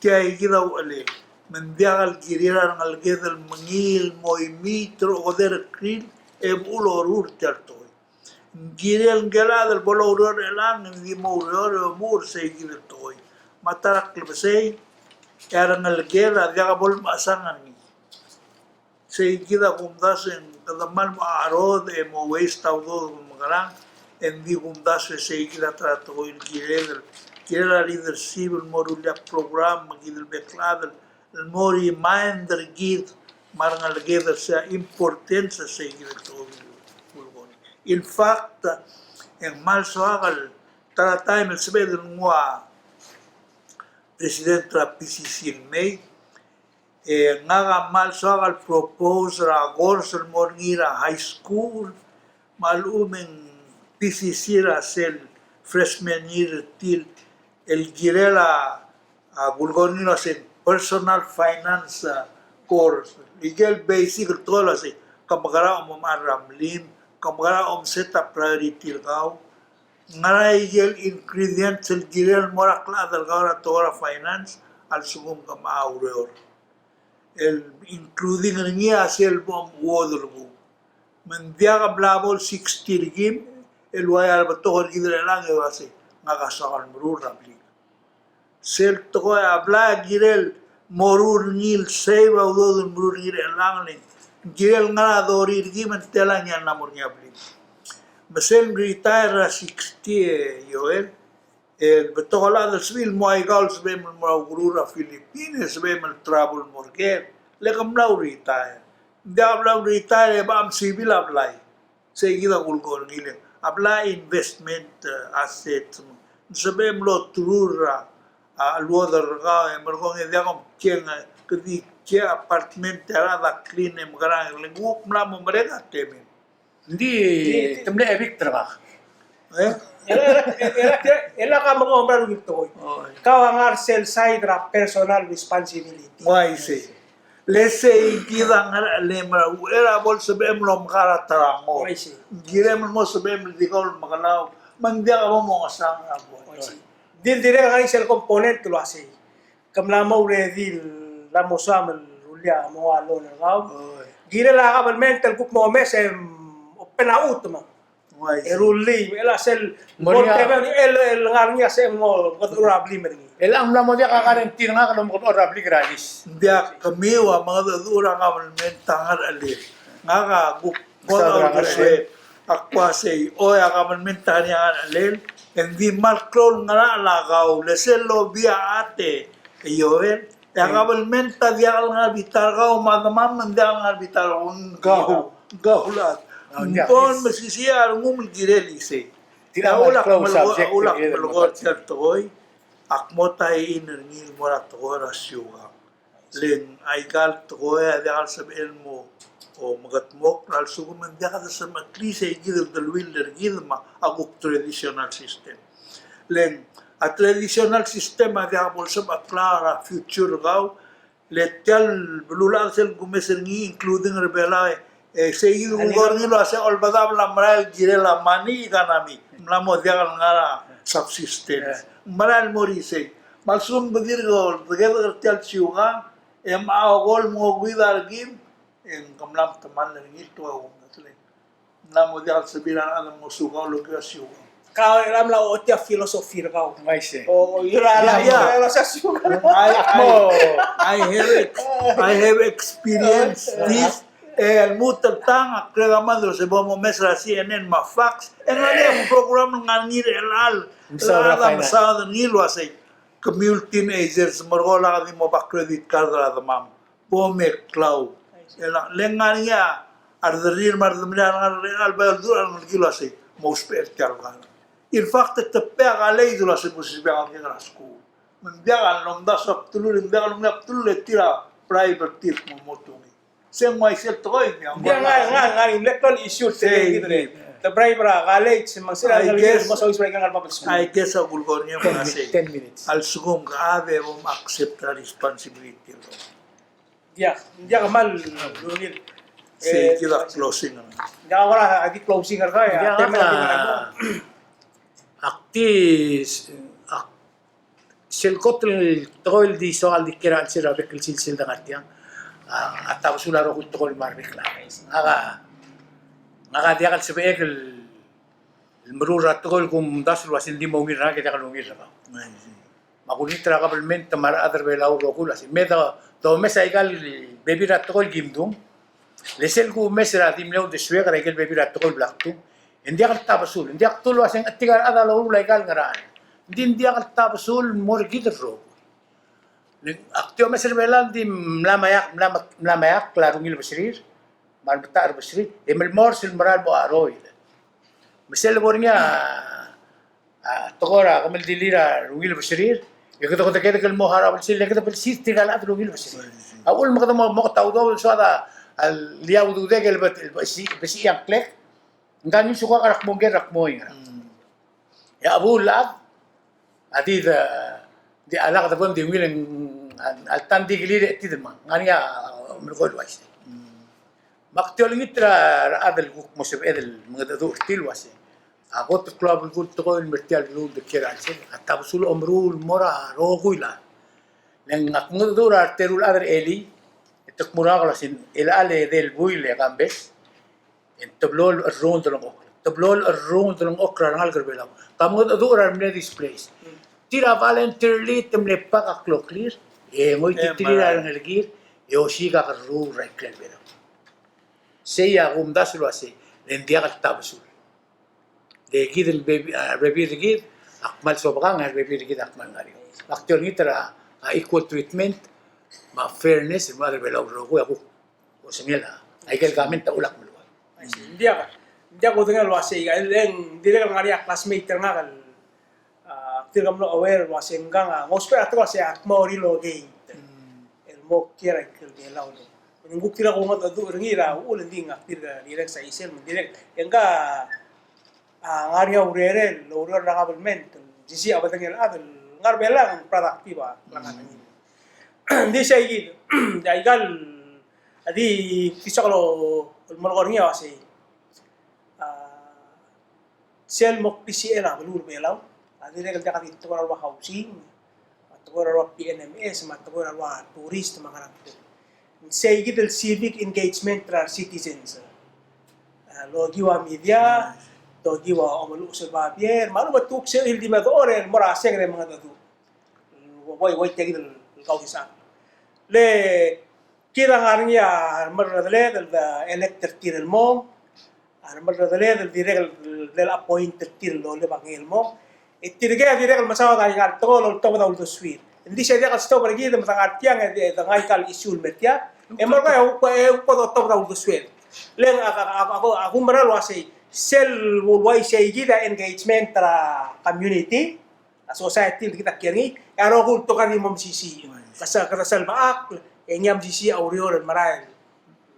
Tia kid a uchelel. Me ng diak el kirir a rengeleked el mengiil el mo imiit er a okedei er a kriil e bo loruul tia el tekoi. Ng kirel ngike el chad el bo loureor er chelechang e ng di mo oureor e omuchel er sei kid el tekoi. Me a ta er a klebesei e a rengeleked a diak bo lemechesang er ngii. Sei kid a kumdasu e ng kede mal mo cherodech e mo waste a udoud el mekerang, e ng di kumdasu e sei kid a ta er a tekoi el kirel, kirel a leadership el mo rullii a program me kid el bek el chad el el mo remind er kid me a rengeleked er se a importance er sei kid el tekoi el kulekoi. In fact, e ng kmal soak el ta er a taem el sebeched el nguu a president er a P C C el mei, e ngak a kmal soak el propose er a course el mo er ngii er a high school, me a lechub e ng P C C er a sel freshman year er tir el kirel a, a kulekoi er ngii el uasei personal finance, a, course. Ikel basic el tekoi el uasei ke mekerang a omechar er a mlim, ke mekerang a omset a priority er kau, ngera ikel ingredients el kirel el mo er a klechad er kau er a tekoi er a finance a lsekum ke mocha oureor. El including er ngii a sel bo mchuodel kuk. Me ng diak a bla bo el sixty er kim el ua ia rebetok er kid er chelechang e uasei ngak a soak el meruul er a blik. Sel tekoi a bla kirel moruul er ngii el save a udoud el meruul er ngii er chelechang, le ng kirel ngar er a dorir er kim e ng telang e ng mla mo er ngii a blik. Me sel retire er a sixty, e Joel, e betok el chad el sebechir el mo aika el sebechem el mo er a ukeruul er a Philippines, e sebechem el travel el mo er ker, le ke mla retire. Ng diak a bla retire e bo msibil a blai. Sei kid a kulekoi er ngii, le a blai investment, e, asset. Ng sebechem el oterur a, a, cheluodel er kau, e merekong e diak kom kiei, e, ke di kiei a apartment e a rechad a clean e mekerang, le ng kuk mla mo merek a temem. Ng di te mle evict er ngak. E? E le, e le, e le, e le ka mo omra el ungil tekoi. Oi. Kau a ngar sel side er a personal responsibility. Uaisei. Le sei kid a ngerchelem er a uchei er a bo el sebechem el omeka er a ta er a ngor. Uaisei. Ng kirem el mo sebechem el di kau el mekelau. Me ng diak bo mongesang er a bo. Uaisei. Di, dirrek el ngar er ngii sel component el uasei. Ke mla mo ready el mla mo soam el rullii a mo ua loan er kau. Oi. Kirel a government el kuk mo omes e open a chutem. Uaisei. E rullii, me chelecha sel mo er ngii a, el, el ngar er ngii a se mo mengedecheduch er a blim er ngii. Chelechang ng mla mo diak a guarantee er ngak el omengedecheduch er a blik er a lease. Ng diak, kemiu a mengedecheduch er a government a ngerchelel. Ngak a kuk Mesa er a ngerchelel. Ak uasei, oi, a government a ngar er ngii a ngerchelel, e ng di kmal klou el ngerachel a kau, le sel lobii a chad e Joel, e a government a diak el ngar er a bita er kau, me a demam a diak el ngar er a bita er kau, ng kau, ng kau el chad. Ng di a case. Ng bo el mesisiich a rengum el kirel isei. Tia a ulak melekoi, ulak melekoi er tia el tekoi, ak mo tie in er ngii el mo er a tekoi er a siukang. Le ng aika el tekoi a diak el sebechel el mo, o, mekedmokl a lsekum e ng diak de sebechekl sei kid el deleuill er kid me a kuk traditional system. Le ng a traditional system a diak bo lsebecheklau er a future er kau, le tia el beluulechad sel kumes er ngii, including er a Belau, e, e sei kid el kulekoi er ngii el uasei olbedam el merael el kirel a money economy. Ng mla mo diak el ngar er a subsistence. Ng merael el mo er isei. Me a lsekum ke dirk oldeked er tia el siukang, e mocha okolem e okeuid a rekim, e ng kemlam temall er ngii el tuau. Ng mla mo diak el sebechir a rechad el mo sukau el okiu a siukang. Kau el mla ochotii a philosophy er kau. I see. O, o, you know, yeah, yeah. I, I, I have ex-, I have experienced this. E a lmuut el tang, a kede kmal di se bo momes er a C N N me a Fox. E ng ngar er ngii a program el ngar er ngii er chelecha el, el chad a mesaod er ngii el uasei, kemiu el teenagers, merekong e lak di mo oba credit card er a demam. Bo me klau. E le ng ngar er ngii a rederrir me a redemam el ngar er a, el bai oldurech a rengelekir el uasei, mousbech er tia el kar. In fact, e te pay a college el uasei, mo sebechek el ngar er a skuul. Me ng diak el omdasu a bdelul, ng diak el omdasu a bdelul, e tir a bribe er tir el kmo mo tungii. Se ng uaisei el tekoi, me a ngar, ngar, ngar er ngii a electoral issue el tekoi, kid er a, te bribe er a college, me ng sel, I guess, mo soiseb er a public school. I guess a kulekoi er ngii a uasei, ten minutes. A lsekum ke chad e bo mo accept a responsibility er kau. Diak, diak kmal ungil. Sei, e, kid a closing. Diak, kora a di closing er kau, e, diak, te me a, ak di, ak, sel kot el tekoi el di soak el di kiei er a chelsel a bek el sils el de ngar tiang. A, a tabesul a rokui el tekoi el mla er a bek el chais. Ngak a, ngak a diak el sebechek el el meruul er a tekoi el kumdasu el uasei ng di mo ungil er ngak e diak el ungil er kau. Me a kulengit er a kabelment me a rechad er a Belau el rokui el uasei me do, domes aika el bebil er a tekoi el kim dung. Le sel kumes er a di mle uldesuek er aike el bebil er a tekoi el bla kdung, e ng diak el tabesul, ng diak kdu el uasei ng chetik a rechad a loruul aika el ngerang. Ng di ng diak el tabesul el mo er kid el rokui. Le ak di omes er a Belau, ng di mla maiak, mla ma-, mla maiakl a rungil besrir me a remetech er a besrir, e melemolem el mera el mo cheroid. Me sel lebo er ngii a, a, tekoi er a kemeldilir a rungil besrir, e kede, kede, kede, kede mo harau a blsir, le kede blsir tirka el chad el rungil besrir. A uchul me kede mo, mo kede udoud el soad a, a liaududek el bet-, el besi-, besechii a ngklek, ng kmal soak er a kmo ngii, er a kmo ngii. E a bo el chad a di de, di a lak de bo di ungil, ng, a, a lta ng di kelir e di de mang, ng ngar er ngii a melekoi el uaisei. Me ak di olengit er a, er a rechad el kuk mo sebeched el mengedecheduch er tir el uasei, a kot el klou a belkul el tekoi el mer tia el beluu el de kiei er a chelsel, a tabesul a omeruul el mo er a rokui el chad. Le ngak a mengedecheduch er a reteru el chad er a elii, e te kmo er ngak el uasei, el chelecha el edei el buil e Kambes, e ng teblo el cherrungel delengchokl. Teblo el cherrungel delengchokl er a rengalek er a Belau. Ka mengedecheduch er a remle displace. Tir a voluntarily te mle pak a kloklir, e ngoititerir a rengelekir, e osiik a kerruul er a ikrel Belau. Sei a kumdasu el uasei, le ng diak el tabesul. Le kid el bebi-, a, rebebil er kid a kmal sobekang, a rebebil er kid a kmal ngar er eou. Ak di olengit er a, a, equal treatment me a fairness el mo er a rechad er a Belau el rokui, a kuk osengel a, aike el comment a uchul ak meluai. Ng diak, ng diak kudengei el uasei, e ng dirrek el ngar er ngii a classmate er ngak el, a, tirka mlo aware el uasei ngkang, a, ng ousbech a tekoi el uasei a kmo relocate el mo kiei er a ikrel Belau. Ng kuk tirka kungedecheduch er ngii er a uchul e ng di ngak tirka dirrek sa isel me ng dirrek. E ngka a ngar er ngii a urerel el oureor er a government, sisiich a bedengel chad el ngar er a Belau e ng productive a klengar er ngii. Ng di sei kid, aika el di, di soak el melekoi er ngii a uasei, a, sel mo klisichel a beluu er a Belau a dirrek el diak di tekoi er a ua housing, me a tekoi er a ua P N M S, me a tekoi er a ua tourist, me a ngerang. Ng sei kid el civic engagement er a re citizens. A, lokiu a media, tokiu a omeluches el babier, me a lechub e te kuk sebechir el di medechor el mo er a sengk e mengedecheduch. Ua, ua, ua tia kid el kausisechakl. Le kid a ngar er ngii a remerredeled el de elect er tir el mong, a remerredeled el dirrek el, el appoint er tir el loleb a ngii el mong. E tirke a dirrek el mesaod aika el tekoi el oltobed a uldesuir. Ng di se diak el stop er kid me de ngar tiang e de, de ngai aika el issue el mer tiang. E merekong e kuk, e kuk bo dotobed a uldesuel. Le ng a, a, a, a, a kumerang el uasei, sel uluai sei kid a engagement er a community, a society el kid a kiei er ngii, e a rokui el tekoi a di mo mesisiich. Kede sel, kede sel bechakl, e ngii a mesisiich a ureor el merael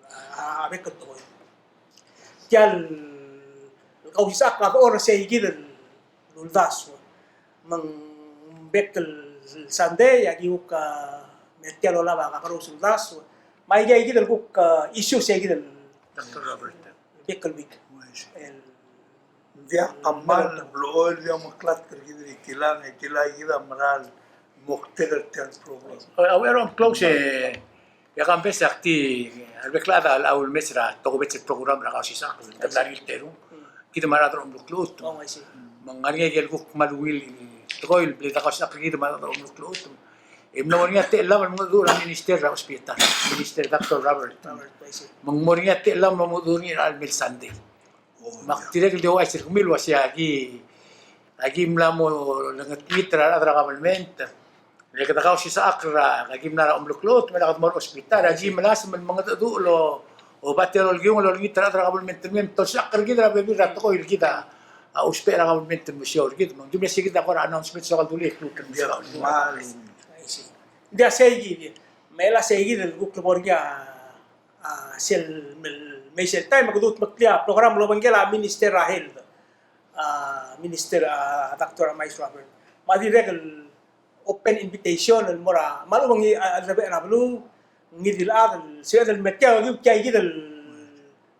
a, a bek el tekoi. Tia el kausisechakl a dechor er sei kid el uldasu. Me ng bek el Sunday, e aki kuk, a, me tia el olab a kakerous el uldasu. Me aika kid el kuk, a, issue sei kid el Doctor Robert. Bek el week. El Ng diak a kmal blechoel el di omeklatk er kid el kilang, e kilang kid a mera el moktek er tia el program. A, a uchei er a omkloung se, e a Kambes, ak di, a rebek el chad a ulemes er a tokubets el program er a Kausisechakl, te mla er ngii el terung. kid me a rechad er a omeluk el chutem. Oh, I see. Me ng ngar er ngii a ikel kuk kmal ungil el tekoi el bla dekausisechakl er kid me a rechad er a omeluk el chutem. E mla mo er ngii a techellam el mengedecheduch er a minister er a hospital, Minister Doctor Robert. Robert, I see. Me ng mo er ngii a techellam el mengedecheduch er ngii er a chelecha el Sunday. Oh, me ak dirrek el di ouchais er kemiu el uasei aki, aki mla mo lengetmit er a rechad er a government. Le kede kausisechakl er a, aki mla er a omeluk el chutem, me lak de mo er a hospital, aki melasem el mengedecheduch el oba tia el okiung el olengit er a rechad er a government el mei me te olsisechakl er kid er a bebil er a tekoi el kid a, a ousbech er a government el mesiou er kid. Me ng di mle sei kid a kora announcement, soak el dulii e kuk. Ng di a sei kid, me a sei kid el kuk lebo er ngii a, a, sel mei, mei sel taem e kede ultmeklii a program el obengkel a Minister er a Health, a, Minister, a, Doctor Emais Robert. Me a dirrek el open invitation el mo er a, me a lechub e ng, a, a, a beluu, ngii di el chad el sebeched el me tia el, tia kid el,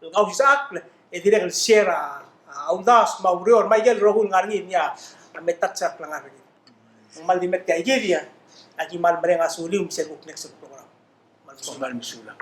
el kausisechakl, e dirrek el share a, a uldasu me a ureor me a ikel rokui el ngar er ngii el ngii a, a metouch er a klengar er kid. Me ng kmal di me tia kid e aki kmal mereng a suliu me sel kuk next el program. Kmal mesulang. Kmal mesulang.